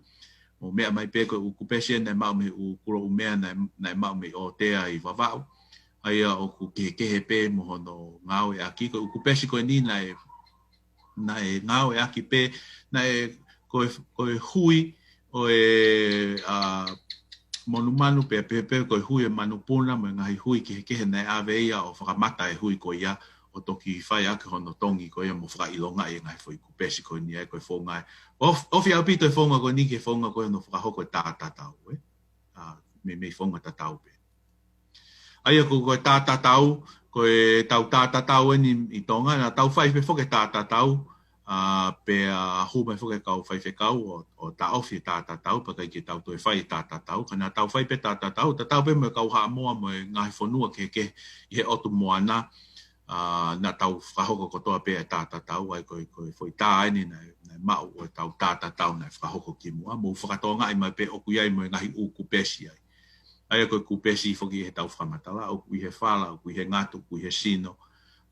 mou meʻa mai pē ko e ʻū kupesi eni naʻe maʻu mei he ʻū kulo ʻumea naʻe, naʻe maʻu mei ʻOtea ʻi Vavaʻu. ʻA ia ʻoku kehekehe pē mo hono ngāueʻaki, ko e ʻū kupesi ko eni naʻe, naʻe ngāueʻaki pē, naʻe ko e, ko e hui ʻo e, ʻa, monumanu pea pehē pē ko e hui e manupuna mo e ngaahi hui kehekehe naʻe ʻave ia ʻo fakamata e hui ko ia ʻo toki fai ʻaki hono tongi ko ia mo fakaʻilongaʻi e ngaahi foʻi kupesi ko eni ʻa ia ko e founga ē. ʻOf-, ʻofi ʻaupito e founga ko eni ki he founga ko ia hono fakahoko e tātatau, ē? ʻA, mei, mei founga tatau pē. ʻA ia ko, ko e tātatau, ko ʻetau tātatau eni ʻi Tonga, naʻa tau fai pē foki e tātatau, ʻa, pea hū mai foki e kau faifekau ʻo, ʻo taʻofi e tātatau, pea ʻikai ke tau toe fai e tātatau, ka naʻa tau fai pē tātatau, tatau pē mo e kau Haʻamoa mo e ngaahi fonua kehekehe ʻi he ʻotu moana, ʻa, naʻa tau fakahoko kotoa pē e tātatau, ʻa ia ko e, ko e foʻi tā eni naʻe, naʻe maʻu ʻo ʻetau tātatau naʻe fakahoko kimuʻa, mou fakatokangaʻi mai pē ʻoku ʻi ai mo e ngaahi ʻū kupesi ai. ʻA ia ko e kupesi foki ʻi heʻetau fakamatala, ʻoku ʻi he fala, ʻoku ʻi he ngatu, ʻoku ʻi he sino,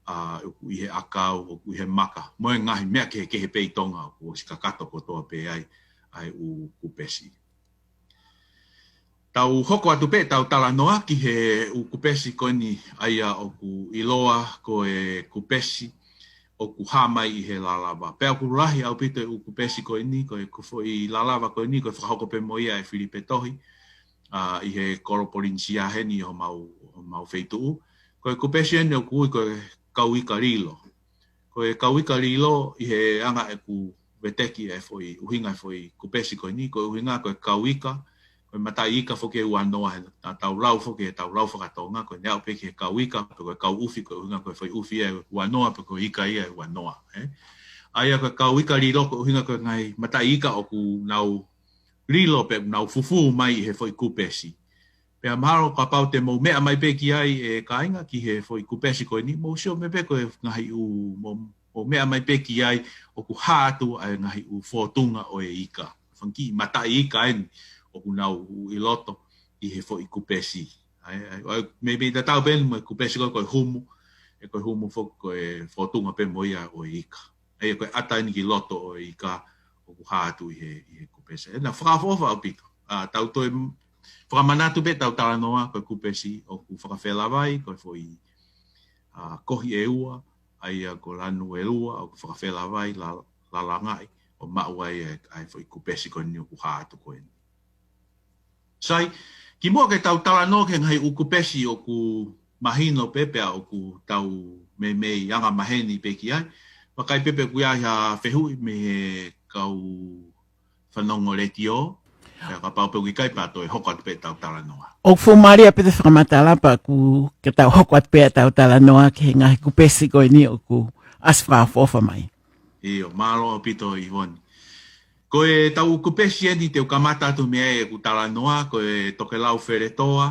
ʻa, ʻoku ʻi he ʻakau, ʻoku ʻi he maka, mo e ngaahi meʻa kehekehe pē ʻi Tonga, ʻoku ʻosi kakato kotoa pē ai, ʻa e ʻū kupesi. Tau hoko atu pē ʻetau talanoa ki he ʻū kupesi ko eni ʻa ia ʻoku ʻiloa ko e kupesi ʻoku hā mai ʻi he lalava. Pea ʻoku lahi ʻaupito e ʻū kupesi ko eni, ko e, ko e foʻi lalava ko eni, ko e fakahoko pē mo ia ʻe Filipe Tohi, ʻa, ʻi he kolo Polinisia heni ʻi homau, homau feituʻu. Ko e kupesi eni ʻoku ui ko e kauika lilo. Ko e kauika lilo ʻi he anga ʻeku veteki e foʻi ʻuhinga e foʻi kupesi ko eni, ko e ʻuhinga ko e kauika, ko e mataʻi ika foki e ua noa, he naʻa tau lau foki he tau lau fakatonga, ko ʻene aʻu pē ki he kauika, pe ko e kau ʻufi, ko e ʻuhinga ko e foʻi ʻufi e ua noa, pe ko e ika ia e ua noa, ē? ʻA ia ko e kauika lilo, ko e ʻuhinga ko e ngaahi mataʻi ika ʻoku nau lilo pe nau fufū mai ʻi he foʻi kupesi. Pea mahalo kapau te mou meʻa mai pē ki ai e kāinga ki he foʻi kupesi ko eni, mou sio mai pē ko e ngaahi ʻū, mou, mou meʻa mai pē ki ai ʻoku hā atu ʻa e ngaahi ʻū fōtunga ʻo e ika. Fanga kiʻi mataʻi ika eni ʻoku nau ʻi loto ʻi he foʻi kupesi. ʻA ia, ʻa ia, ʻa ia, maybe tatau pē eni mo e kupesi ko ē ko e humu, ʻe ko e humu foki ko e fōtunga pē mo ia ʻo e ika. ʻA ia ko e ʻata eni ki loto ʻo e ika ʻoku hā atu ʻi he, ʻi he kupesi. ʻE, naʻa fakaʻofoʻofa ʻaupito. ʻA, tau toe m-, fakamanatu pē ʻetau talanoa ko e kupesi ʻoku fakafelavai, ko e foʻi, ʻa, kohi ʻe ua, ʻa ia ko lanu ʻe ua, ʻoku fakafelavai, la-, lalangaʻi, ʻo maʻu ai ʻa e, ʻa e foʻi kupesi ko eni ʻoku hā atu ko eni. Sai, kimuʻa ke tau talanoa ki he ngaahi ʻū kupesi ʻoku mahino pē pea ʻoku tau meimei anga maheni pē ki ai. Vakai pē pe ʻoku ʻi ai ha fehuʻi mei he kau fanongo letiō. Pea kapau pē ʻoku ʻikai pea toe hoko atu pē ʻetau talanoa. ʻOku fuʻu mālie pē ʻete fakamatala pea ʻoku ke tau hoko atu pē ʻetau talanoa ki he ngaahi kupesi ko eni ʻoku ʻasi fakaʻofoʻofa mai. ʻIo, mālō ʻaupito ʻIvoni. Ko ʻetau kupesi eni te u kamata atu mei ai ʻeku talanoa, ko e tokelau feletoa,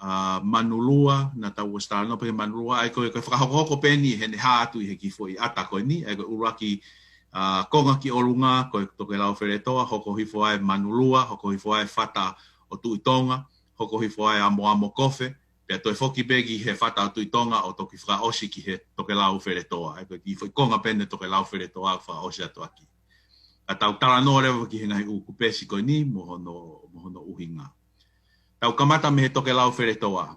ʻa, manulua, naʻa tau ʻosi talanoa pē ki he manulua, ʻa ia ko e, ko e fakahokohoko pē eni heʻene hā atu ʻi he kiʻi foʻi ʻata ko eni, ʻa ia ko e ʻuluaki, ʻa, konga ki ʻolunga, ko e tokelau feletoa, hoko hifo ai manulua, hoko hifo ai fata ʻo Tuʻi Tonga, hoko hifo ai amoamo kofe, pea toe foki pē ki he fata ʻo Tuʻi Tonga ʻo toki fakaʻosi ki he tokelau feletoa. ʻA ia ko e kiʻi foʻi konga pē eni tokelau feletoa fakaʻosi atu ʻaki. Ka tau talanoa leva ki he ngaahi ʻū kupesi ko eni mo hono, mo hono ʻuhinga. Tau kamata mei he tokelau feletoa.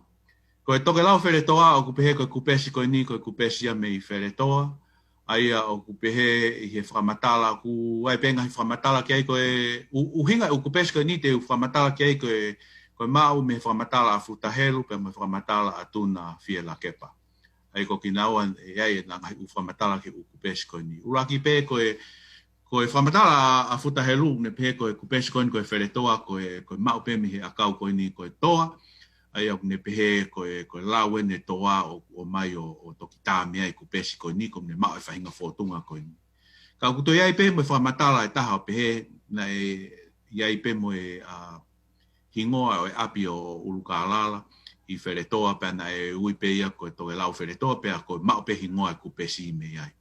Ko e tokelau feletoa ʻoku pehē ko e kupesi ko eni, ko e kupesi ia mei Feletoa. ʻA ia ʻoku pehē ʻi he fakamatala, ʻoku ʻi ai pē ngaahi fakamatala ki ai ko e ʻu-, ʻuhinga ʻū kupesi ko eni te u fakamatala ki ai ko e, ko e maʻu mei he fakamatala ʻa Futa Helu, pea mo e fakamatala ʻa Tuna Fielakepa. ʻA ia ko kinaua ʻe ʻi ai ʻena ngaahi ʻū fakamatala ki he ʻū kupesi ko eni. ʻUluaki pē ko e, ko e fakamatala ʻa, ʻa Futa Helu, ne pehē ko e kupesi ko eni ko e feletoa, ko e, ko e maʻu pē mei he ʻakau ko eni ko e toa. ʻA ia ʻoku ne pehē ko e, ko e lau eni e toa ʻo, ʻomai ʻo, ʻo toki tā mei ai e kupesi ko eni, ko ʻene maʻu e faʻahinga fōtunga ko eni. Ka ʻoku toe ʻi ai pē mo e fakamatala ʻe taha ʻo pehē naʻe ʻi ai pē mo e, ʻa, hingoa ʻo e ʻapi ʻo ʻUlukālala ʻi Feletoa pea naʻe ui pē ia ko e tokelau feletoa pea ko e maʻu pē hingoa e kupesi mei ai.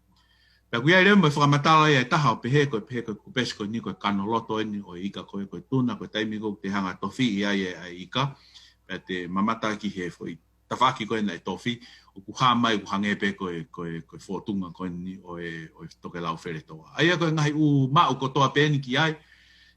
Pea ʻoku ʻi ai leva mo e fakamatala ia ʻe taha ʻo pehē ko e, pehē ko e kupesi ko eni ko e kanoloto eni ʻo e ika ko e, ko e tuna, ko e taimi ko ē ʻoku te hanga ʻo tofiʻi ai e, ʻa e ika, pea te mamata ki he foʻi tafaʻaki ko ē naʻe tofi, ʻoku hā mai ʻoku hangē pē ko e, ko e, ko e fōtunga ko eni ʻo e, ʻo e tokelau feletoa. ʻA ia ko e ngaahi ʻū maʻu kotoa pē eni ki ai,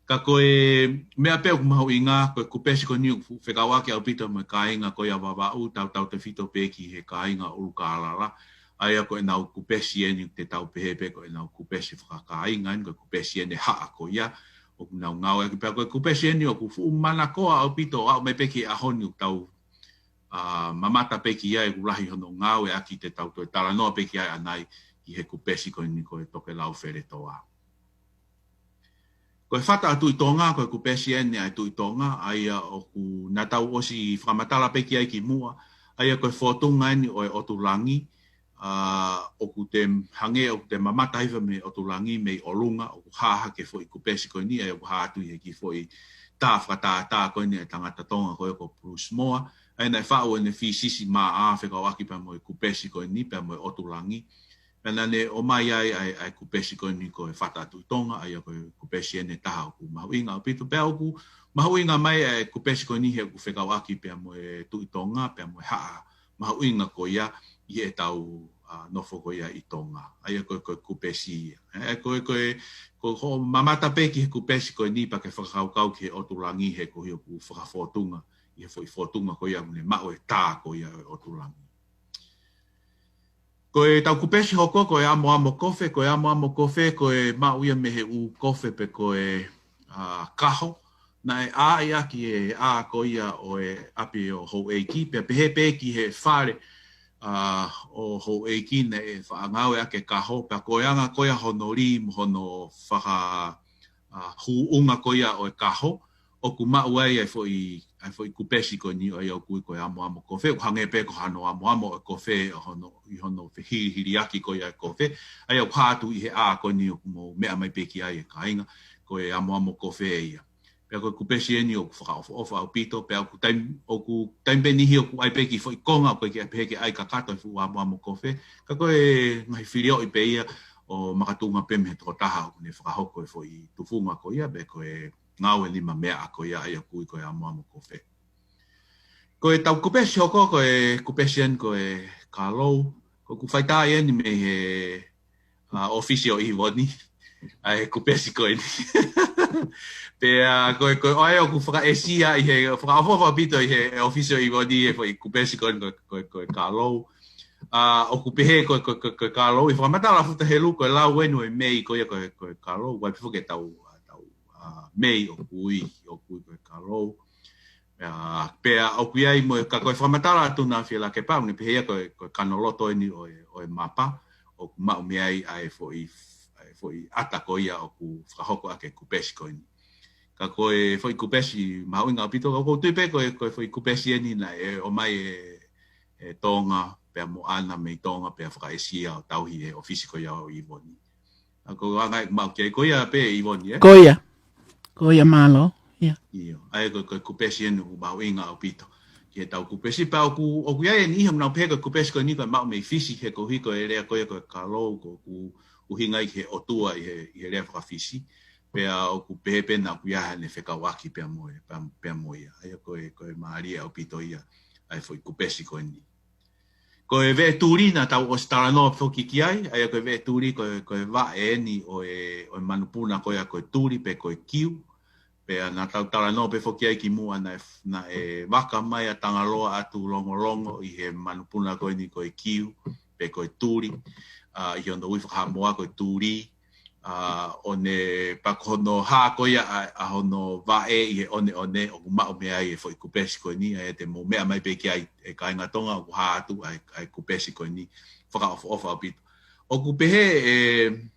ka ko e meʻa pē ʻoku mahuʻinga, ko e kupesi ko eni ʻoku fekauʻaki ʻaupito mo e kāinga ko ia ʻa Vavaʻu, tautautefito pē ki he kāinga ʻUlukālala. ʻA ia ko ʻenau kupesi eni te tau pehē pē ko ʻenau kupesi fakakāinga eni, ko e kupesi eni haʻa ko ia ʻoku nau ngāueʻaki pea ko e kupesi eni ʻoku fuʻu manakoa ʻaupito ʻo aʻu mai pē ki he ʻaho ni ʻoku tau, ʻa, mamata pē ki ai, ʻoku lahi hono ngāueʻaki, te tau toe talanoa pē ki ai ʻanai ki he kupesi ko eni ko e tokelau feletoa. Ko e fata ʻa Tuʻi Tonga, ko e kupesi eni ʻa e Tuʻi Tonga, ʻa ia ʻoku naʻa tau ʻosi fakamatala pē ki ai kimuʻa, ʻa ia ko e fōtunga eni ʻo e ʻotu langi, ʻa, ʻoku te hangē, ʻoku te mamata hifo mei he ʻotu langi mei ʻolunga, ʻoku hā hake e foʻi kupesi ko eni, ʻa ia ʻoku hā atu ʻi he kiʻi foʻi tā fakatātā ko eni ʻa e tangata Tonga ko ē ko Bruce Moa, ʻa ia naʻe faʻu ʻene fīsisi maʻa fekauʻaki pea mo e kupesi ko eni, pea mo e ʻotu langi. Pea naʻa ne ʻomai ai ʻa e, ʻa e kupesi ko eni ko e fata ʻa Tuʻi Tonga, ʻa ia ko e kupesi eni ʻe taha ʻoku mahuʻinga ʻaupito. Pea ʻoku mahuʻinga mai ʻa e kupesi ko eni he ʻoku fekauʻaki pea mo e Tuʻi Tonga, pea mo e haʻa mahuʻinga ko ia ʻi heʻetau, ʻa, nofo ko ia ʻi Tonga. ʻA ia ko e, ko e kupesi ia. ʻE, ko e, ko e, ko hoʻo mamata pē ki he kupesi ko eni pea ke fakakaukau ki he ʻotu langi he ko ia ʻoku fakafōtunga ʻi he foʻi fōtunga ko ia ʻoku ne maʻu e tā ko ia ʻo e ʻotu langi. Ko ʻetau kupesi hoko ko e amoamo kofe, ko e amoamo kofe, ko e maʻu ia mei he ʻū kofe pe ko e, ʻa, kaho. Naʻe ʻā ia ki he ʻā ko ia ʻo e ʻapi ʻo houʻeiki, pea pehē pē ki he fale, ʻa, ʻo houʻeiki naʻe faʻa ngāueʻaki e kaho, pea ko e anga ko ia hono lī mo hono faka, ʻa, hūʻunga ko ia ʻo e kaho, ʻoku maʻu ai ʻa e foʻi, ʻa e foʻi kupesi ko eni ʻa ia ʻoku ui ko e amoamo kofe, ʻoku hangē pē ko hano amoamo ʻo e kofe, ʻo hono, ʻi hono fehilihiliaki ko ia e kofe, ʻa ia ʻoku hā atu ʻi he ʻā ko eni ʻoku mou meʻa mai pē ki ai e kāinga, ko e amoamo kofe ia. Pea ko e kupesi eni ʻoku fakaʻofoʻofa ʻaupito, pea ʻoku taimi, ʻoku taimi pē niʻihi ʻoku ʻai pē kiʻi foʻi konga, ʻoku ʻikai ke pehē ke ʻai kakato e fuʻu amoamo kofe, ka ko e ngaahi filioʻi pē ia ʻo makatuʻunga pē mei he tokotaha ʻoku ne fakahoko e foʻi tufunga ko ia, pe ko e ngāue nima meʻa ko ia ʻa ia ʻoku ui ko e amoamo kofe. Ko e tau kupesi hoko, ko e kupesi eni ko e Kalou. Ko ʻeku faitā eni mei he, ʻa, ʻōfisi ʻo ʻIvoni. ʻA e kupesi ko eni. Pea, ko e, ko e, ʻo ia ʻoku fakaʻesia ʻi he, fakaʻofoʻofa ʻaupito ʻi he ʻōfisi ʻo ʻIvoni, ʻa e foʻi kupesi ko eni ko, ko, ko e Kalou. ʻA, ʻoku pehē ko, ko, ko, ko e Kalou. ʻI he fakamatala futa helu ko e lau eni ʻo e mei ko ia ko, ko e Kalou. Vai pifo ke tau, tau, ʻa, mei ʻoku ui, ʻoku ui ko e Kalou. ʻA, pea ʻoku ʻi ai mo e ka ko e fakamatala atu na fie la ke pau, ne pehē ia ko e, ko e kanoloto eni ʻo e, ʻo e mapa, ʻoku maʻu mei ai ʻa e foʻi, ʻa e foʻi ʻata ko ia ʻoku fakahoko ʻaki e kupesi ko eni. Ka ko e foʻi kupesi mahuʻinga ʻaupito, ka ʻoku ou tui pē ko e, ko e foʻi kupesi eni naʻe ʻomai ʻe, ʻe Tonga, pea mo ʻAna mei Tonga, pea fakaʻesia ʻo tauhi ʻe he ʻōfisi ko ia ʻo ʻIvoni. ʻA ko e anga ʻeku maʻu ki ai, ko ia pē ʻIvoni, ē? Ko ia. Ko ia mālō. Ia. ʻIo, ʻa ia ko, ko e kupesi eni ʻoku mahuʻinga ʻaupito ki he tau kupesi. Pea ʻoku, ʻoku ʻi ai eni ʻi he nau pehē ko e kupesi ko eni ko e maʻu mei Fisi he ko hiko e lea ko ia ko e Kalou, ko ʻoku ʻuhinga ʻi he ʻotua ʻi he, ʻi he lea faka-Fisi. Pea ʻoku pehē pē naʻa ʻoku ʻi ai haʻane fekauʻaki pea mo e, pea, pea mo ia. ʻA ia ko e, ko e mālie ʻaupito ia, ʻa e foʻi kupesi ko eni. Ko e veʻe tuli naʻa tau ʻosi talanoa foki ki ai, ʻa ia ko e veʻe tuli ko e, ko e vaʻe eni ʻo e, ʻo e manupuna ko ia ko e tuli pe ko e kiu. Pea naʻa tau talanoa pē foki ai kimuʻa naʻe, naʻe vaka mai ʻa Tangaloa atu Longolongo ʻi he manupuna ko eni ko e kiu, pe ko e tuli, ʻa, ʻi hono ui fakahaʻamoa ko e tuli, ʻa, ʻo ne pea ko hono hā ko ia ʻa, ʻa hono vaʻe ʻi he ʻoneʻone ʻoku maʻu mei ai e foʻi kupesi ko eni, ʻa ia te mou meʻa mai pē ki ai ʻe kāinga Tonga ʻoku hā atu ʻa e, ʻa e kupesi ko eni fakaʻofoʻofa ʻaupito. ʻOku pehē ʻe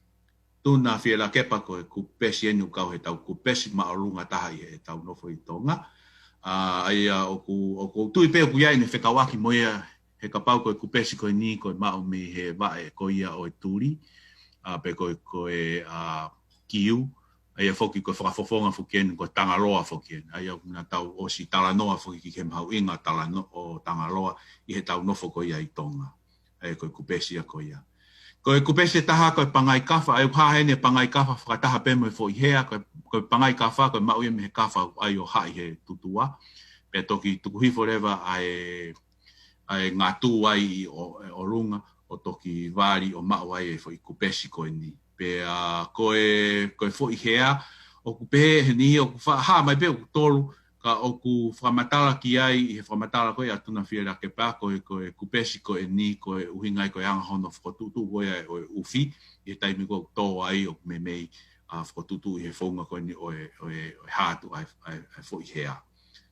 Tuna Fielakepa ko e kupesi eni ʻoku kau he tau kupesi māʻolunga taha ʻi he tau nofo ʻi Tonga. ʻA, ʻa ia ʻoku, ʻoku ou tui pē ʻoku ʻi ai ʻene fekauʻaki mo ia he kapau ko e kupesi ko eni ko e maʻu mei he vaʻe ko ia ʻo e tuli, ʻa, pe ko e, ko e, ʻa, kiu, ʻa ia foki ko e fakafofonga foki eni ko e Tangaloa foki eni. ʻA ia ʻoku na tau ʻosi talanoa foki ki he mahuʻinga talano-, ʻo Tangaloa ʻi he tau nofo ko ia ʻi Tonga. ʻA ia ko e kupesi ia ko ia. Ko e kupesi ʻe taha ko e Pangai Kafa, ʻa ia ʻoku hā heni e Pangai Kafa fakataha pē mo e foʻi hea, ko e, ko e Pangai Kafa, ko e maʻu ia mei he kafa ʻoku ʻai ʻo haʻi he tutua. Pea toki tuku hifo leva ʻa e, ʻa e ngatu ai ʻi ʻo, ʻi ʻolunga, ʻo toki vali ʻo maʻu ai e foʻi kupesi ko eni. Pea ko e, ko e foʻi hea, ʻoku pehē heni ʻoku fa-, hā mai pē ʻoku tolu, ka ʻoku fakamatala ki ai ʻi he fakamatala ko ia ʻa Tuna Fielakepa ko e, ko e kupesi ko eni ko e ʻuhinga ia ko e anga hono fokotuʻutuʻu ko ia ʻo e ʻufi, ʻi he taimi ko ē ʻoku tō ai ʻoku meimei, ʻa, fokotuʻutuʻu ʻi he founga ko eni ʻo e, ʻo e, ʻo e hā atu ʻa e, ʻa e, ʻa e foʻi hea.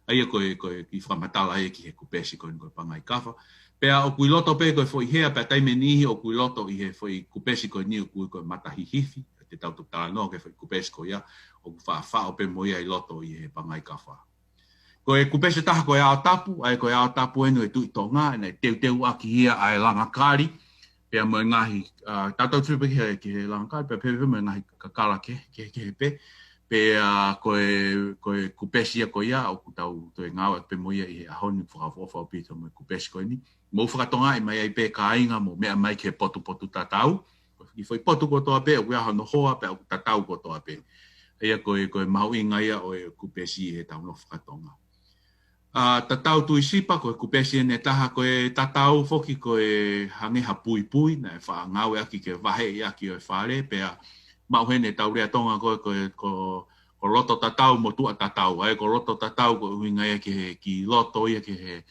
ʻA ia ko e, ko e kiʻi fakamatala ia ki he kupesi ko eni ko e Pangai Kafa. Pea ʻoku ʻi loto pē ko e foʻi hea, pea taimi ʻe niʻihi ʻoku ʻi loto ʻi he foʻi kupesi ko eni ʻoku ui ko e Matahihifi, te tau toki talanoa ki he foʻi kupesi ko ia, ʻoku faʻafaʻo pē mo ia ʻi loto ʻi he Pangai Kafa. Ko e kupesi ʻe taha ko e Ao Tapu, ʻa ia ko e Ao Tapu eni ʻo e Tuʻi Tonga, naʻe teuteuʻaki ia ʻa e Langakali, pea mo e ngaahi, ʻa, tautau tui pē ki he, ki he Langakali, pea pehē pē mo e ngaahi kakala kehe, kehe, kehe pē, pea ko e, ko e kupesi ia ko ia, ʻoku tau toe ngāueʻaki pē mo ia ʻi he ʻaho ni, fakaʻofoʻofa ʻaupito mo e kupesi ko eni. Mou fakatokangaʻi mai ai pē kāinga, mou meʻa mai ki he potupotu tatau, ko e kiʻi foʻi potu kotoa pē, ʻoku ʻi ai hono hoa pea ʻoku tatau kotoa pē. ʻA ia ko e, ko e mahuʻinga ia ʻo e kupesi ʻi he tau nofo faka-Tonga. ʻA, tatau tuʻi sipa, ko e kupesi eni ʻe taha ko e tatau foki ko e hangē ha puipui, naʻe faʻa ngāueʻaki ke vaheʻi ʻaki ʻo e fale, pea maʻu heni e tau lea Tonga ko e, ko e, ko, ko loto tatau mo tuʻa tatau. ʻA ia ko loto tatau ko e ʻuhinga ia ki he, ki loto ia ki he,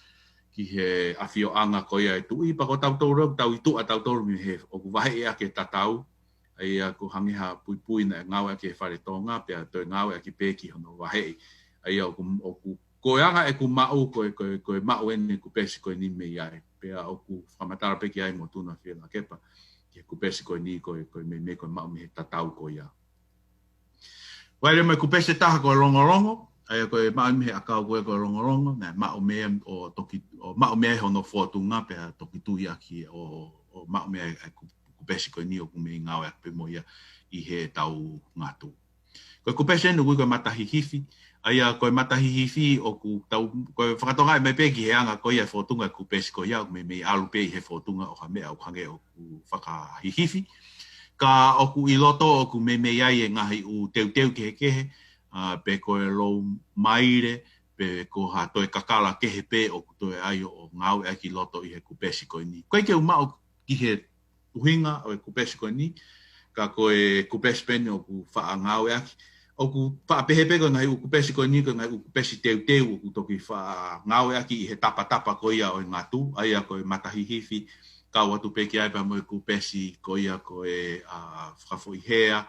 ki he ʻafioʻanga ko ia e tuʻi, pea ko tautolu, tau ʻi tuʻa tautolu mei he, ʻoku vaheʻi ʻaki e tatau, ʻa ia ko e hangē ha puipui naʻe ngāueʻaki he fale Tonga, pea toe ngāueʻaki pē ki hono vaheʻi. ʻA ia ʻoku, ʻoku, ko e anga ʻeku maʻu, ko e, ko e, ko e maʻu eni e kupesi ko eni mei ai. Pea ʻoku fakamatala pē ki ai mo Tuna Fielakepa, ki he kupesi ko eni ko e, ko e meimei ko e maʻu mei he tatau ko ia. Vai leva mo e kupesi ʻe taha ko e Longolongo, ʻa ia ko e maʻu mei he ʻakau ko e ko e Longolongo, naʻe maʻu mei ai ʻo toki, ʻo maʻu mei ai hono fōtunga pea toki tuiʻaki ʻo, ʻo maʻu mei ai e ku-, kupesi ko eni ʻoku meimei ngāueʻaki pē mo ia ʻi he tau ngatu. Ko e kupesi eni ʻoku ui ko e Matahihifi, ʻa ia ko e Matahihifi ʻoku tau, ko e fakatokangaʻi mai pē ki he anga ko ia e fōtunga e kupesi ko ia ʻoku meimei ʻalu pē ʻi he fōtunga ʻo ha meʻa ʻoku hangē ʻoku fakahihifi. Ka ʻoku ʻi loto ʻoku meimei ʻi ai e ngaahi ʻū teuteu kehekehe, ʻa, pe ko e lou maile, pe ko ha toe kakala kehe pē ʻoku toe ʻai ʻo ngāueʻaki ʻi loto ʻi he kupesi ko eni. ʻOku ʻikai ke u maʻu ki he ʻuhinga ʻo e kupesi ko eni, ka ko e kupesi pē eni ʻoku faʻa ngāueʻaki. ʻOku faʻa pehē pē ko e ngaahi ʻū kupesi ko eni, ko e ngaahi ʻū kupesi teuteu ʻoku toki faʻa ngāueʻaki ʻi he tapatapa ko ia ʻo e ngatu, ʻa ia ko e matahihifi, kau atu pē ki ai pea mo e kupesi ko ia ko e, ʻa, fakafoʻi hea,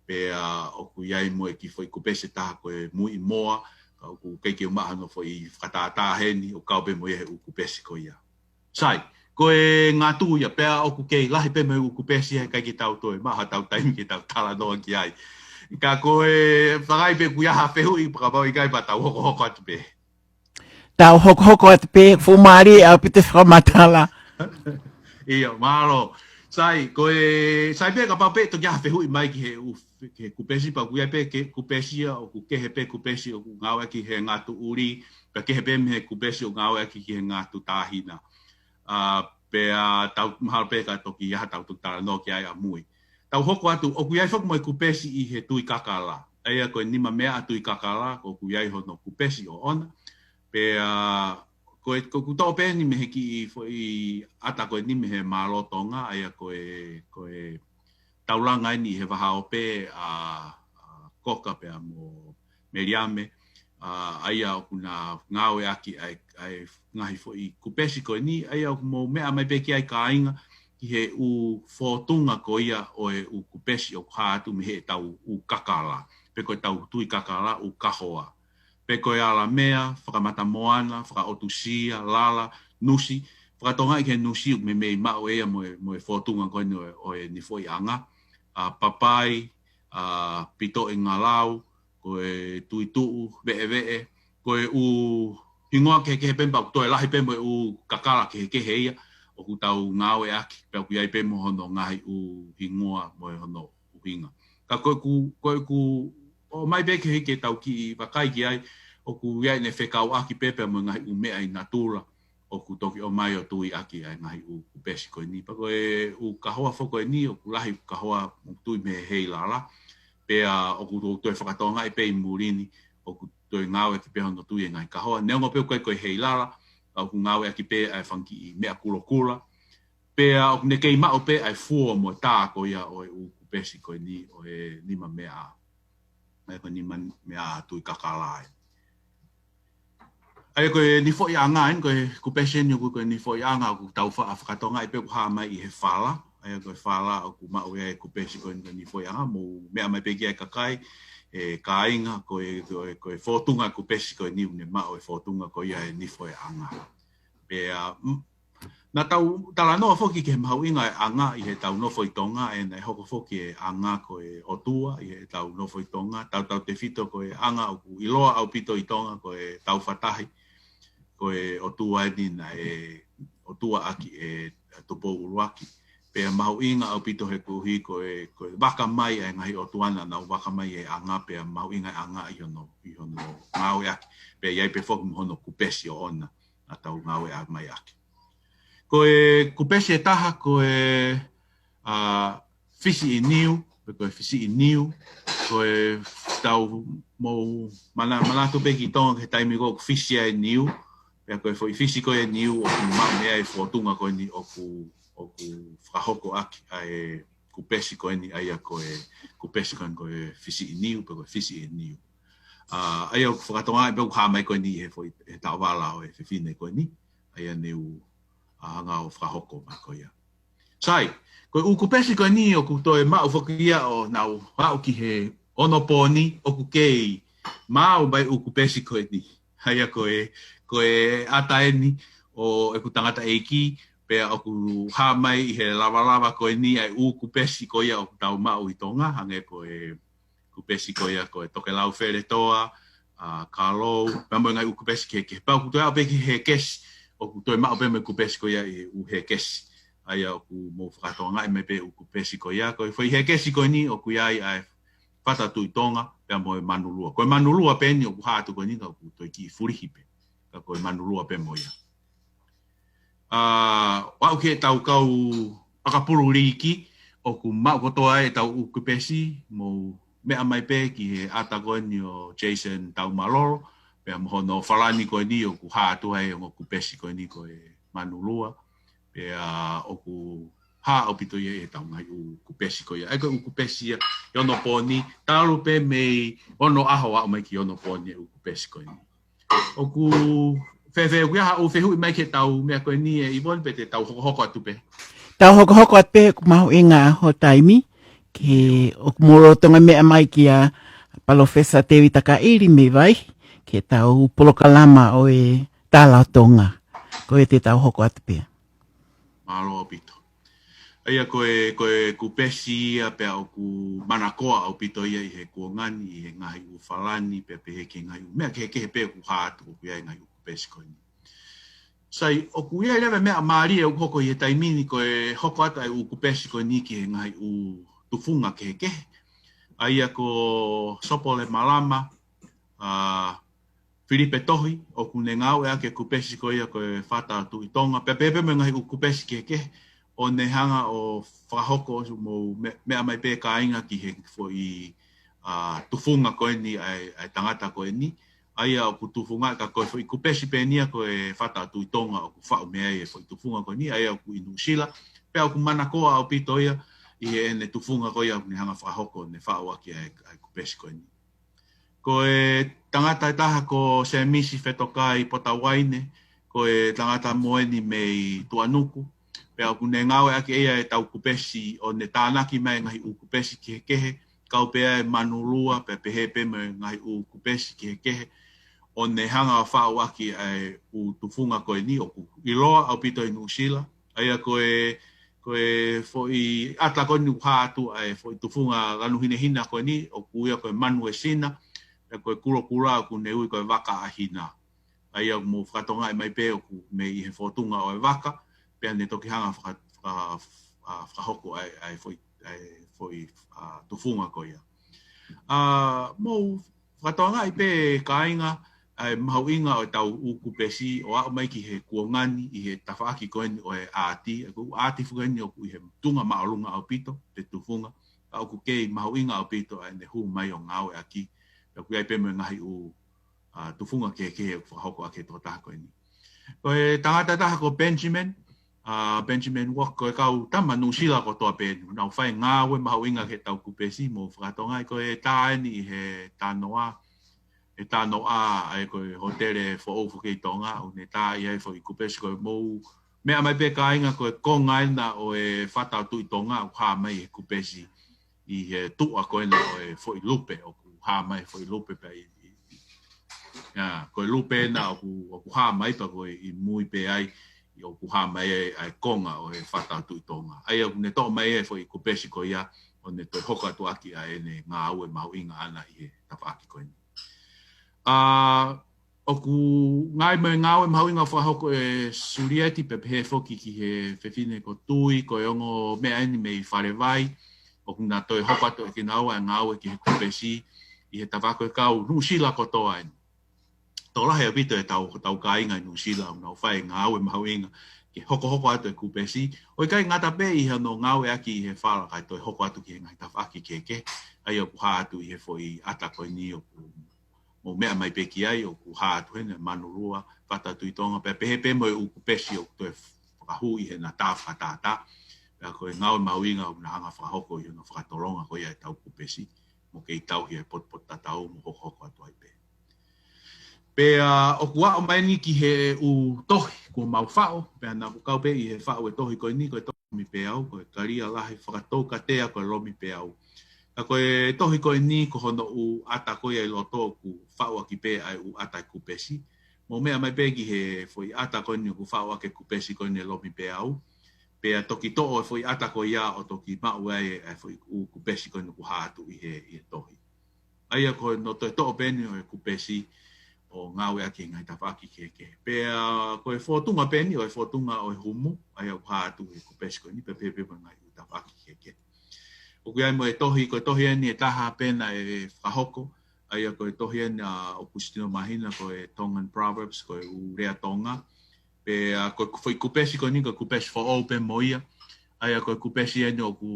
pea ʻoku ʻi ai mo e kiʻi foʻi kupesi ʻe taha ko e muiʻi moa, ka ʻoku ʻikai ke u maʻu hano foʻi fakatātā heni, ʻoku kau pē mo ia he ʻū kupesi ko ia. Sai, ko e ngatu ia, pea ʻoku kei lahi pē mo e ʻū kupesi he ʻikai ke tau toe maʻu haʻatau taimi ke tau talanoa ki ai. Ka ko e fakaʻi pē ʻoku ʻi ai ha fehuʻi, pea kapau ʻikai pea tau hokohoko atu pē. Tau hokohoko atu pē, fuʻu mālie ʻaupito e fakamatala. ʻIo, mālō. Sai, ko e, sai pē kapau pē toki ʻi ai ha fehuʻi mai ki he ʻū, ki he kupesi, pea ʻoku ʻi ai pē ke kupesi ia, ʻoku kehe pē kupesi ʻoku ngāueʻaki he ngatu ʻuli, pea kehe pē mei he kupesi ʻoku ngāueʻaki ki he ngatu tāhina. ʻA, pea tau mahalo pē ka toki ʻi ai haʻatau toki talanoa ki ai ʻamui. Tau hoko atu, ʻoku ʻi ai foki mo e kupesi ʻi he tui kakala. ʻA ia ko e nima meʻa tui kakala, ʻoku ʻi ai hono kupesi ʻoʻona. Pea, ko e, ko ʻeku toʻo pē eni mei he kiʻi foʻi ʻata ko eni mei he Mālō Tonga, ʻa ia ko e, ko e taulanga eni he vahaope ʻa, ʻa Koka pea mo Meliame, ʻa, ʻa ia ʻoku na ngāueʻaki ʻa e, ʻa e ngaahi foʻi kupesi ko eni, ʻa ia ʻoku mou meʻa mai pē ki ai kāinga, ki he ʻū fōtunga ko ia ʻo e ʻū kupesi ʻoku hā atu mei heʻetau ʻū kakala, pe ko ʻetau tui kakala ʻū kahoa. Pe ko e alamea, fakamatamoana, fakaʻotusia, lala, nusi, fakatokangaʻi ki he nusi ʻoku meimei maʻu ʻe ia mo e, mo e fōtunga ko eni ʻo e, ʻo e nifoʻiʻanga, ʻa, papai, ʻa, pitoʻi ngalau, ko e tuituʻu, veʻeveʻe, ko e ʻū hingoa kehekehe pē pea ʻoku toe lahi pē mo e ʻū kakala kehekehe ia, ʻoku tau ngāueʻaki, pea ʻoku ʻi ai pē mo hono ngaahi ʻū hingoa mo e hono ʻuhinga. Ka ko ʻeku, ko ʻeku ʻomai pē ki he ke tau kiʻi vakai ki ai, ʻoku ʻi ai ʻene fekauʻaki pē pea mo e ngaahi ʻū meʻa ʻi natula, ʻoku toki ʻomai ʻo tuiʻaki ʻa e ngaahi ʻū kupesi ko eni. Pea ko e ʻū kahoa foki ko eni, ʻoku lahi kahoa ʻoku tui mei he heilala, pea ʻoku toe fakatokangaʻi pē ʻi muli ni, ʻoku toe ngāueʻaki pē hono tui e ngaahi kahoa. Neongo pē ʻoku ʻikai ko e heilala, ka ʻoku ngāueʻaki pē ʻa e fanga kiʻi meʻa kulokula. Pea ʻoku ne kei maʻu pē ʻa e fuo mo e tā ko ia ʻo e ʻū kupesi ko eni ʻo e nima meʻa. ʻA ia ko e nima meʻa tui kakala ē. ʻA ia ko e nifoʻiʻanga eni, ko e kupesi eni ʻoku ko e nifoʻiʻanga ʻoku tau faʻa fakatokangaʻi pē ʻoku hā mai ʻi he fala. ʻA ia ko e fala ʻoku maʻu ia e kupesi ko eni ko e nifoʻiʻanga, mou meʻa mai pē ki ai kakai, ʻe kāinga, ko e, ko e, ko e fōtunga kupesi ko eni ʻoku ne maʻu e fōtunga ko ia e nifoʻiʻanga. Pea, mm, naʻa tau talanoa foki ki he mahuʻinga e ʻanga ʻi heʻetau nofo ʻi Tonga, ʻa ia naʻe hoko foki e ʻanga ko e ʻotua ʻi heʻetau nofo ʻi Tonga, tautautefito ko e ʻanga ʻoku ʻiloa ʻaupito ʻi Tonga ko e Taufatahi, ko e ʻotua eni naʻe ʻotuaʻaki ʻe Tupou ʻUluaki. Pea mahuʻinga ʻaupito he koeʻuhi ko e, ko e vaka mai ʻa e ngaahi ʻotua naʻa nau vaka mai e ʻanga, pea mahuʻinga e ʻanga ʻi hono, ʻi hono ngāueʻaki. Pea ʻi ai pē foki mo hono kupesi ʻoʻona naʻa tau ngāueʻaki mai ʻaki. Ko e kupesi ʻe taha ko e, ʻa, fisi ʻi niu, pe ko e fisi ʻi niu, ko e tau mou mana-, manatu pē ki Tonga ki he taimi ko ē ʻoku fisi ai e niu, pea ko e foʻi fisi ko ē e niu ʻoku maʻu mei ai e fōtunga ko eni ʻoku, ʻoku fakahoko ʻaki ʻa e kupesi ko eni, ʻa ia ko e kupesi ko eni ko e fisi ʻi niu, pe ko e fisi ʻi niu. ʻA, ʻa ia ʻoku fakatokangaʻi pē ʻoku hā mai ko eni he foʻi, he taʻovala ʻo e fefine ko eni, ʻa ia ne u, ʻa, hanga ʻo fakahoko mai ko ia. Sai, ko e ʻū kupesi ko eni ʻoku toe maʻu foki ia ʻo nau aʻu ki he onopōni ʻoku kei maʻu mai ʻū kupesi ko eni. ʻA ia ko e, ko e ʻata eni ʻo ʻeku tangataʻeiki, pea ʻoku hā mai ʻi he lavalava ko eni ʻa e ʻū kupesi ko ia ʻoku tau maʻu ʻi Tonga, hangē ko e kupesi ko ia ko e Tokelau Feletoa, ʻa, Kalou, pea mo e ngaahi ʻū kupesi kehekehe. Pea ʻoku toe aʻu pē ki he hekesi, ʻoku toe maʻu pē mo e kupesi ko ia e ʻū hekesi. ʻA ia ʻoku mou fakatokangaʻi mai pē ʻū kupesi ko ia, ko e foʻi hekesi ko eni ʻoku ʻi ai ʻa e Fata Tuʻi Tonga, pea mo e Manulua. Ko e Manulua pē eni ʻoku hā atu ko eni ka ʻoku toe kiʻi fulihi pē. Ka ko e Manulua pē mo ia. ʻA, ʻo aʻu ki heʻetau kau ʻakapulu liiki, ʻoku maʻu kotoa ai ʻetau ʻū kupesi, mou meʻa mai pē ki he ʻata ko eni ʻo Jason Taumalolo, Pea mo hono falani ko eni ʻoku hā atu ai e ongo kupesi ko eni ko e Manulua. Pea ʻoku hā ʻaupito ia ʻi heʻetau ngaahi ʻū kupesi ko ia. ʻA ia ko e ʻū kupesi ia ʻi onopooni, talu pē mei onoʻaho ʻo aʻu mai ki onopooni e ʻū kupesi ko eni. ʻOku fēfē, ʻoku ʻi ai haʻo fehuʻi mai ki heʻetau meʻa ko eni ʻe Ivoni, pe te tau hokohoko atu pē? Tau hokohoko atu pē, ʻoku mahuʻinga hoʻo taimi, ke ʻoku mou lolotonga meʻa mai kia Palōfesa Tēvita Kaʻili mei Vaihi, ki heʻetau polokalama ʻo e Tala ʻo Tonga. Ko ia te tau hoko atu pē. Mālō ʻaupito. ʻA ia ko e, ko e kupesi ia pea ʻoku manakoa ʻaupito ia ʻi he kuonga ni, ʻi he ngaahi ʻū falani, pea pehē ki he ngaahi ʻū meʻa kehekehe pē ʻoku hā atu ʻoku ʻi ai e ngaahi ʻū kupesi ko eni. Sai, ʻoku ʻi ai leva e meʻa mālie ʻoku hoko ʻi he taimi ni, ko e hoko atu ʻa e ʻū kupesi ko eni ki he ngaahi ʻū tufunga kehekehe. ʻA ia ko Sopolemalama, ʻa, Filipe Tohi, ʻoku ne ngāueʻaki e kupesi ko ia ko e Fata Tuʻi Tonga, pea pehē pē mo e ngaahi ʻū kupesi kehekehe, ʻo ne hanga ʻo fakahoko, ʻosi mou me-, meʻa mai pē kāinga ki he foʻi, ʻa, tufunga ko eni ʻa e, ʻa e tangata ko eni, ʻa ia ʻoku tufunga, ka ko e foʻi kupesi pē eni ia ko e Fata Tuʻi Tonga ʻoku faʻu mei ai e foʻi tufunga ko eni, ʻa ia ʻoku ʻi Nuʻusila, pea ʻoku manakoa ʻaupito ia ʻi heʻene tufunga ko ia ʻoku ne hanga fakahoko ʻo ne faʻu ʻaki ʻa e, ʻa e kupesi ko eni. Ko e tangata ʻe taha ko Semisi Fetokai Potawaine, ko e tangata mo eni mei Tuʻanuku, pea ʻoku ne ngāueʻaki ʻe ia ʻetau kupesi ʻo ne tānaki mai e ngaahi ʻū kupesi kehekehe, kau pē ʻa e Manulua, pea pehē pē mo e ngaahi ʻū kupesi kehekehe, ʻo ne hanga ʻo faʻu ʻaki ʻa e ʻū tufunga ko eni ʻoku ʻiloa ʻaupito ʻi Nuʻusila. ʻA ia ko e, ko e foʻi ʻata ko eni ʻoku hā atu ʻa e foʻi tufunga lanu hinehina ko eni, ʻoku ui ia ko e Manuesina, pea ko e kulokula ʻoku ne ui ko e Vaka ʻa Hina. ʻA ia ʻoku mou fakatokangaʻi mai pē ʻoku mei he fōtunga ʻo e vaka, pea ne toki hanga faka-, faka-, ʻa, fakahoko ʻa e, ʻa e foʻi, ʻa e foʻi, ʻa, tufunga ko ia. ʻA, mou fakatokangaʻi pē kāinga, ʻa e mahuʻinga ʻo ʻetau ʻū kupesi ʻo aʻu mai ki he kuonga ni ʻi he tafaʻaki ko eni ʻo e ʻaati, ʻa e ʻū ʻaati foki eni ʻoku ʻi he tuʻunga māʻolunga ʻaupito, pe tufunga, ka ʻoku kei mahuʻinga ʻaupito ʻa ʻene hū mai ʻo ngāueʻaki, pea ʻoku ʻi ai pē mo e ngaahi ʻū, ʻa, tufunga kehekehe ʻoku fakahoko ʻaki e tokotaha ko eni. Ko e tangata ʻe taha ko Benjamin, ʻa, Benjamin Walker, ko e kau tama Nuʻusila kotoa pē eni, nau fai ngāue mahuʻinga ki heʻetau kupesi, mou fakatokangaʻi ko e tā eni ʻi he Tanoa, ʻe Tanoa, ʻa ia ko e hōtele foʻou foki ʻi Tonga, ʻoku ne tā ai e foʻi kupesi ko e mou meʻa mai pē kāinga ko e konga ena ʻo e Fata ʻo Tuʻi Tonga, ʻoku hā mai e kupesi ʻi he tuʻa ko ena ʻo e foʻi lupe, ʻoku hā mai e foʻi lupe pea ʻi, ʻi, ʻi, ʻa, ko e lupe ena ʻoku, ʻoku hā mai pea ko e ʻi mui pē ai, ʻoku hā mai ai ʻa e konga ʻo e Fata ʻo Tuʻi Tonga. ʻA ia ʻoku ne toʻo mai e foʻi kupesi ko ia, ʻo ne toe hoko atu ʻaki ʻa ʻene ngāue mahuʻinga ʻana ʻi he tafaʻaki ko eni. ʻA, ʻoku ngaahi mo e ngāue mahuʻinga fakahoko ʻe Sulieti pea pehē foki ki he fefine ko Tui, ko e ongo meʻa eni mei Falevai, ʻoku na toe hoko atu ʻe kinaua e ngāue ki he kupesi ʻi he tafaʻaki ko e kau Nuʻusila kotoa eni. Tokolahi ʻaupito ʻetau, ʻetau kāinga ʻi Nuʻusila, ʻoku nau fai ngāue mahuʻinga ke hokohoko atu e kupesi. ʻOku ʻikai ngata pē ʻi hono ngāueʻaki ʻi he fala kae toe hoko atu ki he ngaahi tafaʻaki kehekehe. ʻA ia ʻoku hā atu ʻi he foʻi ʻata ko eni ʻoku mou meʻa mai pē ki ai, ʻoku hā atu heni, Manulua, Fata Tuʻi Tonga, pea pehē pē mo e ʻū kupesi ʻoku toe fakahū ʻi heʻena tā fakatātā. Pea ko e ngāue mahuʻinga ʻoku na hanga fakahoko ʻi hono fakatolonga ko ia ʻetau kupesi, mo kei tauhi e potupotutatau, mo hokohoko atu ai pē. Pea ʻoku aʻu mai eni ki he ʻū tohi kuo mau faʻu, pea naʻa ku kau pē ʻi he faʻu e tohi ko eni, ko e tohi Lomipeau, ko e kalia lahi fakatoukatea ko e Lomipeau. Ka ko e tohi ko eni ko hono ʻū ʻata ko ia ʻi loto ʻoku faʻu ʻaki pē ʻa e ʻū ʻata e kupesi. Mou meʻa mai pē ki he foʻi ʻata ko eni ʻoku faʻu ʻaki e kupesi ko eni e Lomipeau. Pea toki toʻo e foʻi ʻata ko ia ʻo toki maʻu ai e foʻi ʻū kupesi ko eni ʻoku hā atu ʻi he, ʻi he tohi. ʻA ia ko hono toe toʻo pē eni ʻo e kupesi ʻo ngāueʻaki he ngaahi tafaʻaki kehekehe. Pea ko e fōtunga pē eni ʻo e fōtunga ʻo e humu, ʻa ia ʻoku hā atu he kupesi ko eni, pea pehē pē mo e ngaahi ʻū tafaʻaki kehekehe. ʻOku ʻi ai mo e tohi, ko e tohi eni ʻe taha pē naʻe fakahoko, ʻa ia ko e tohi eni ʻa ʻOkusitino Māhina, ko e Tongan Proverbs, ko e ʻū lea Tonga. Pea ko e foʻi kupesi ko eni, ko e kupesi foʻou pē mo ia. ʻA ia ko e kupesi eni ʻoku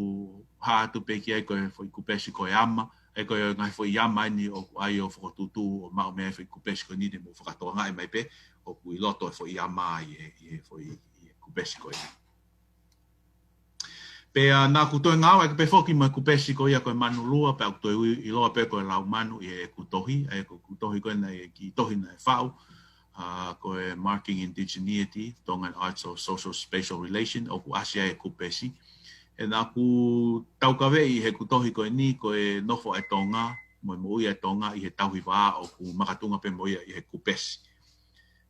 hā atu pē ki ai ko e foʻi kupesi ko e ama. ʻA ia ko e ngaahi foʻi iama eni ʻoku ʻai ʻo fokotuʻutuʻu ʻo maʻu mei ai e foʻi kupesi ko eni, te mou fakatokangaʻi mai pē ʻoku ʻi loto e foʻi iama ʻi he, ʻi he foʻi, ʻi he kupesi ko eni. Pea naʻa ku toe ngāueʻaki pē foki mo e kupesi ko ia ko e Manulua, pea ʻoku toe ui, ʻiloa pē ko e Laumanu ʻi heʻeku tohi, ʻa ia ko ʻeku tohi ko ē naʻe, kiʻi tohi naʻe faʻu, ʻa, ko e Marking Indigeneity, Tongan Arts of Social Spatial Relation, ʻoku ʻasi ai e kupesi. He naʻa ku taukaveʻi heʻeku tohi ko eni, ko e nofo ʻa e Tonga, mo e moʻui ʻa e Tonga ʻi he tauhi vā ʻoku makatuʻunga pē mo ia ʻi he kupesi.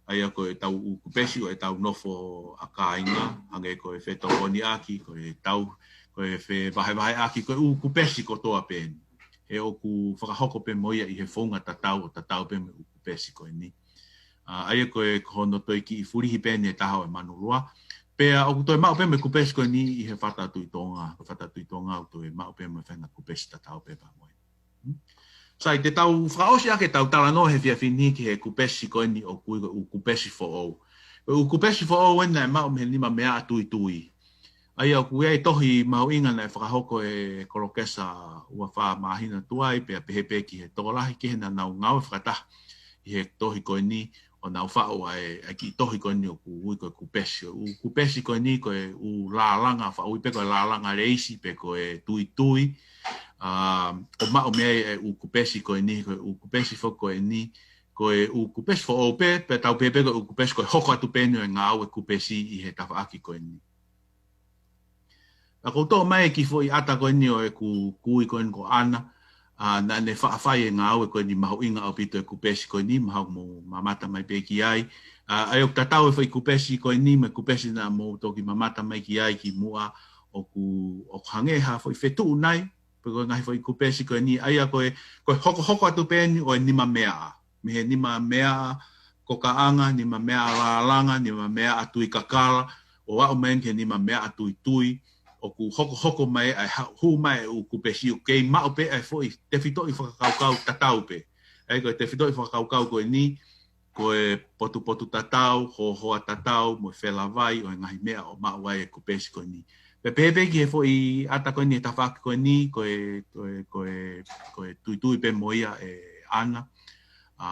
ʻA ia ko ʻetau ʻū kupesi ʻo ʻetau nofo ʻa kāinga, hangē ko e fetokoniʻaki, ko e tau, ko e fevahevaheʻaki, ko e ʻū kupesi kotoa pē eni. He ʻoku fakahoko pē mo ia ʻi he founga tatau ʻo tatau pē mo e ʻū kupesi ko eni. ʻA, ʻa ia ko e, ko hono toe kiʻi fulihi pē eni ʻe taha ʻo e Manulua. Pea ʻoku toe maʻu pē mo e kupesi ko eni ʻi he Fata Tuʻi Tonga, ko e Fata Tuʻi Tonga ʻoku toe maʻu pē mo e faʻahinga kupesi tatau pē pea mo eni. Sai, te tau fakaʻosi ʻaki ʻetau talanoa he efiafi ni ki he kupesi ko eni ʻoku ui ko e ʻū kupesi foʻou. Ko e ʻū kupesi foʻou eni naʻe maʻu mei he nima meaʻa tuitui. ʻA ia ʻoku ʻi ai e tohi mahuʻinga naʻe fakahoko ʻe Kolokesa ua fā māhina tuai, pea pehē pē ki he tokolahi kehe naʻa nau ngāue fakataha ʻi he tohi ko eni, ʻo nau faʻu ʻa e, ʻa e kiʻi tohi ko eni ʻoku ui ko e kupesi. ʻŪ kupesi ko eni ko e ʻū lālanga, faʻu pē ko e lālanga leisi pe ko e tuitui, ʻa, ʻo maʻu mei ai e ʻū kupesi ko eni, ko e ʻū kupesi foʻou ko eni, ko e ʻū kupesi foʻou pē, pea tau pehē pē ko e ʻū kupesi ko e hoko atu pē eni ʻo e ngāue kupesi ʻi he tafaʻaki ko eni. ʻA, ʻoku ou toʻo mai e kiʻi foʻi ʻata ko eni ʻo ʻeku kui ko eni ko ʻAna, ʻa, naʻa ne faʻa fai e ngāue ko eni mahuʻinga ʻaupito e kupesi ko eni, mahalo mou mamata mai pē ki ai. ʻA, ʻa ia ʻoku tatau e foʻi kupesi ko eni mo e kupesi naʻa mou toki mamata mai ki ai kimuʻa, ʻoku, ʻoku hangē ha foʻi fetuʻu nai, pe ko e ngaahi foʻi kupesi ko eni, ʻa ia ko e, ko e hokohoko atu pē eni ʻo e nima meaʻa. Mei he nima meaʻa kokaʻanga, nima meaʻa lālanga, nima meaʻa tuikakala, ʻo aʻu mai ki he nima meaʻa tuitui, ʻoku hokohoko mai ai ha-, hū mai e ʻū kupesi ʻoku kei maʻu pē ʻa e foʻi tefitoʻi fakakaukau tatau pē. ʻA ia ko e tefitoʻi fakakaukau ko eni, ko e potupotu tatau, hoahoa tatau, mo e felavai ʻo e ngaahi meʻa ʻo maʻu ai e kupesi ko eni. Pea pehē pē ki he foʻi ʻata ko eni, e tafaʻaki ko eni, ko e, ko e, ko e, ko e tuitui pē mo ia ʻe ʻAna. ʻA,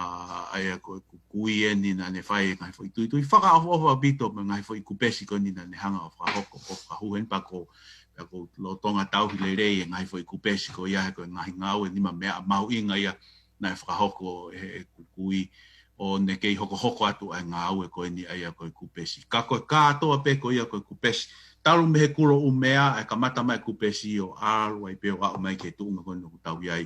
ʻa ia ko e ʻū kui eni naʻa ne fai e ngaahi foʻi tuitui fakaʻofoʻofa ʻaupito mo e ngaahi foʻi kupesi ko eni naʻa ne hanga ʻo fakahoko, ʻo fakahū heni pea ko, pea ko e lolotonga tauhi lelei e ngaahi foʻi kupesi ko ia he ko e ngaahi ngāue nima meaʻa mahuʻinga ia naʻe fakahoko ʻe he, he ʻū kui ʻo ne kei hokohoko atu ʻa e ngāue ko eni ʻa ia ko e kupesi. Ka ko e kātoa pē ko ia ko e kupesi. Talu mei he kulo ʻumea ʻa e kamata mai e kupesi ʻo ʻalu ai pē ʻo aʻu mai ki he tuʻunga ko eni ʻoku tau ʻi ai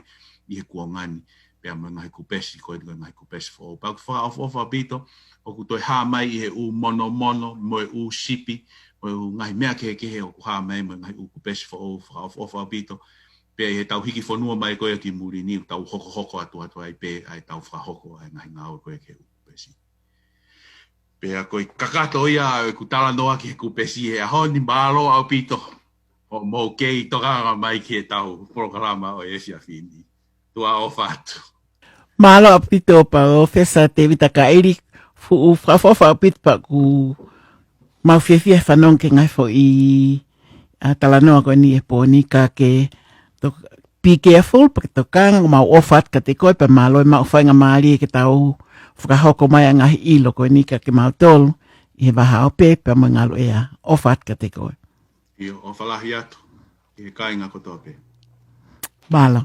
ʻi he kuonga ni. Pea mo e ngaahi kupesi ko eni ko e ngaahi kupesi foʻou. Pea ʻoku fakaʻofoʻofa ʻaupito, ʻoku toe hā mai ʻi he ʻū monomono, mo e ʻū sipi, mo e ʻū ngaahi meʻa kehekehe ʻoku hā mai mo e ngaahi ʻū kupesi foʻou, fakaʻofoʻofa ʻaupito. Pea ʻi heʻetau hiki fonua mai ko ia ki muli ni, tau hokohoko atu atu ai pē ʻa ʻetau fakahoko ʻa e ngaahi ngāue ko ia ki he ʻū kupesi. Pea ko e kakato ia ʻeku talanoa ki he kupesi he ʻaho ni, mālō ʻaupito hoʻomou kei tokanga mai ki heʻetau polokalama ʻo e efiafi ni. Tuʻa ʻofa atu. Mālō ʻaupito Palōfesa Tēvita Kaʻili, fuʻu fakaʻofoʻofa ʻaupito pea ʻoku mau fiefia he fanongo ki he ngaahi foʻi, ʻa, talanoa ko eni he pō ni ka ke to-, be careful, pea ke tokanga, ʻoku mau ʻofa atu kiate koe, pea mālō e maʻu faingamālie ke tau fakahoko mai ʻa e ngaahi ʻilo ko eni kiate kimautolu, ʻi he vahaʻa ope, pea mo e ngaluʻea, ʻofa atu kiate koe. ʻIo, ʻofa lahi atu, ʻi he kāinga kotoa pē. Mālō.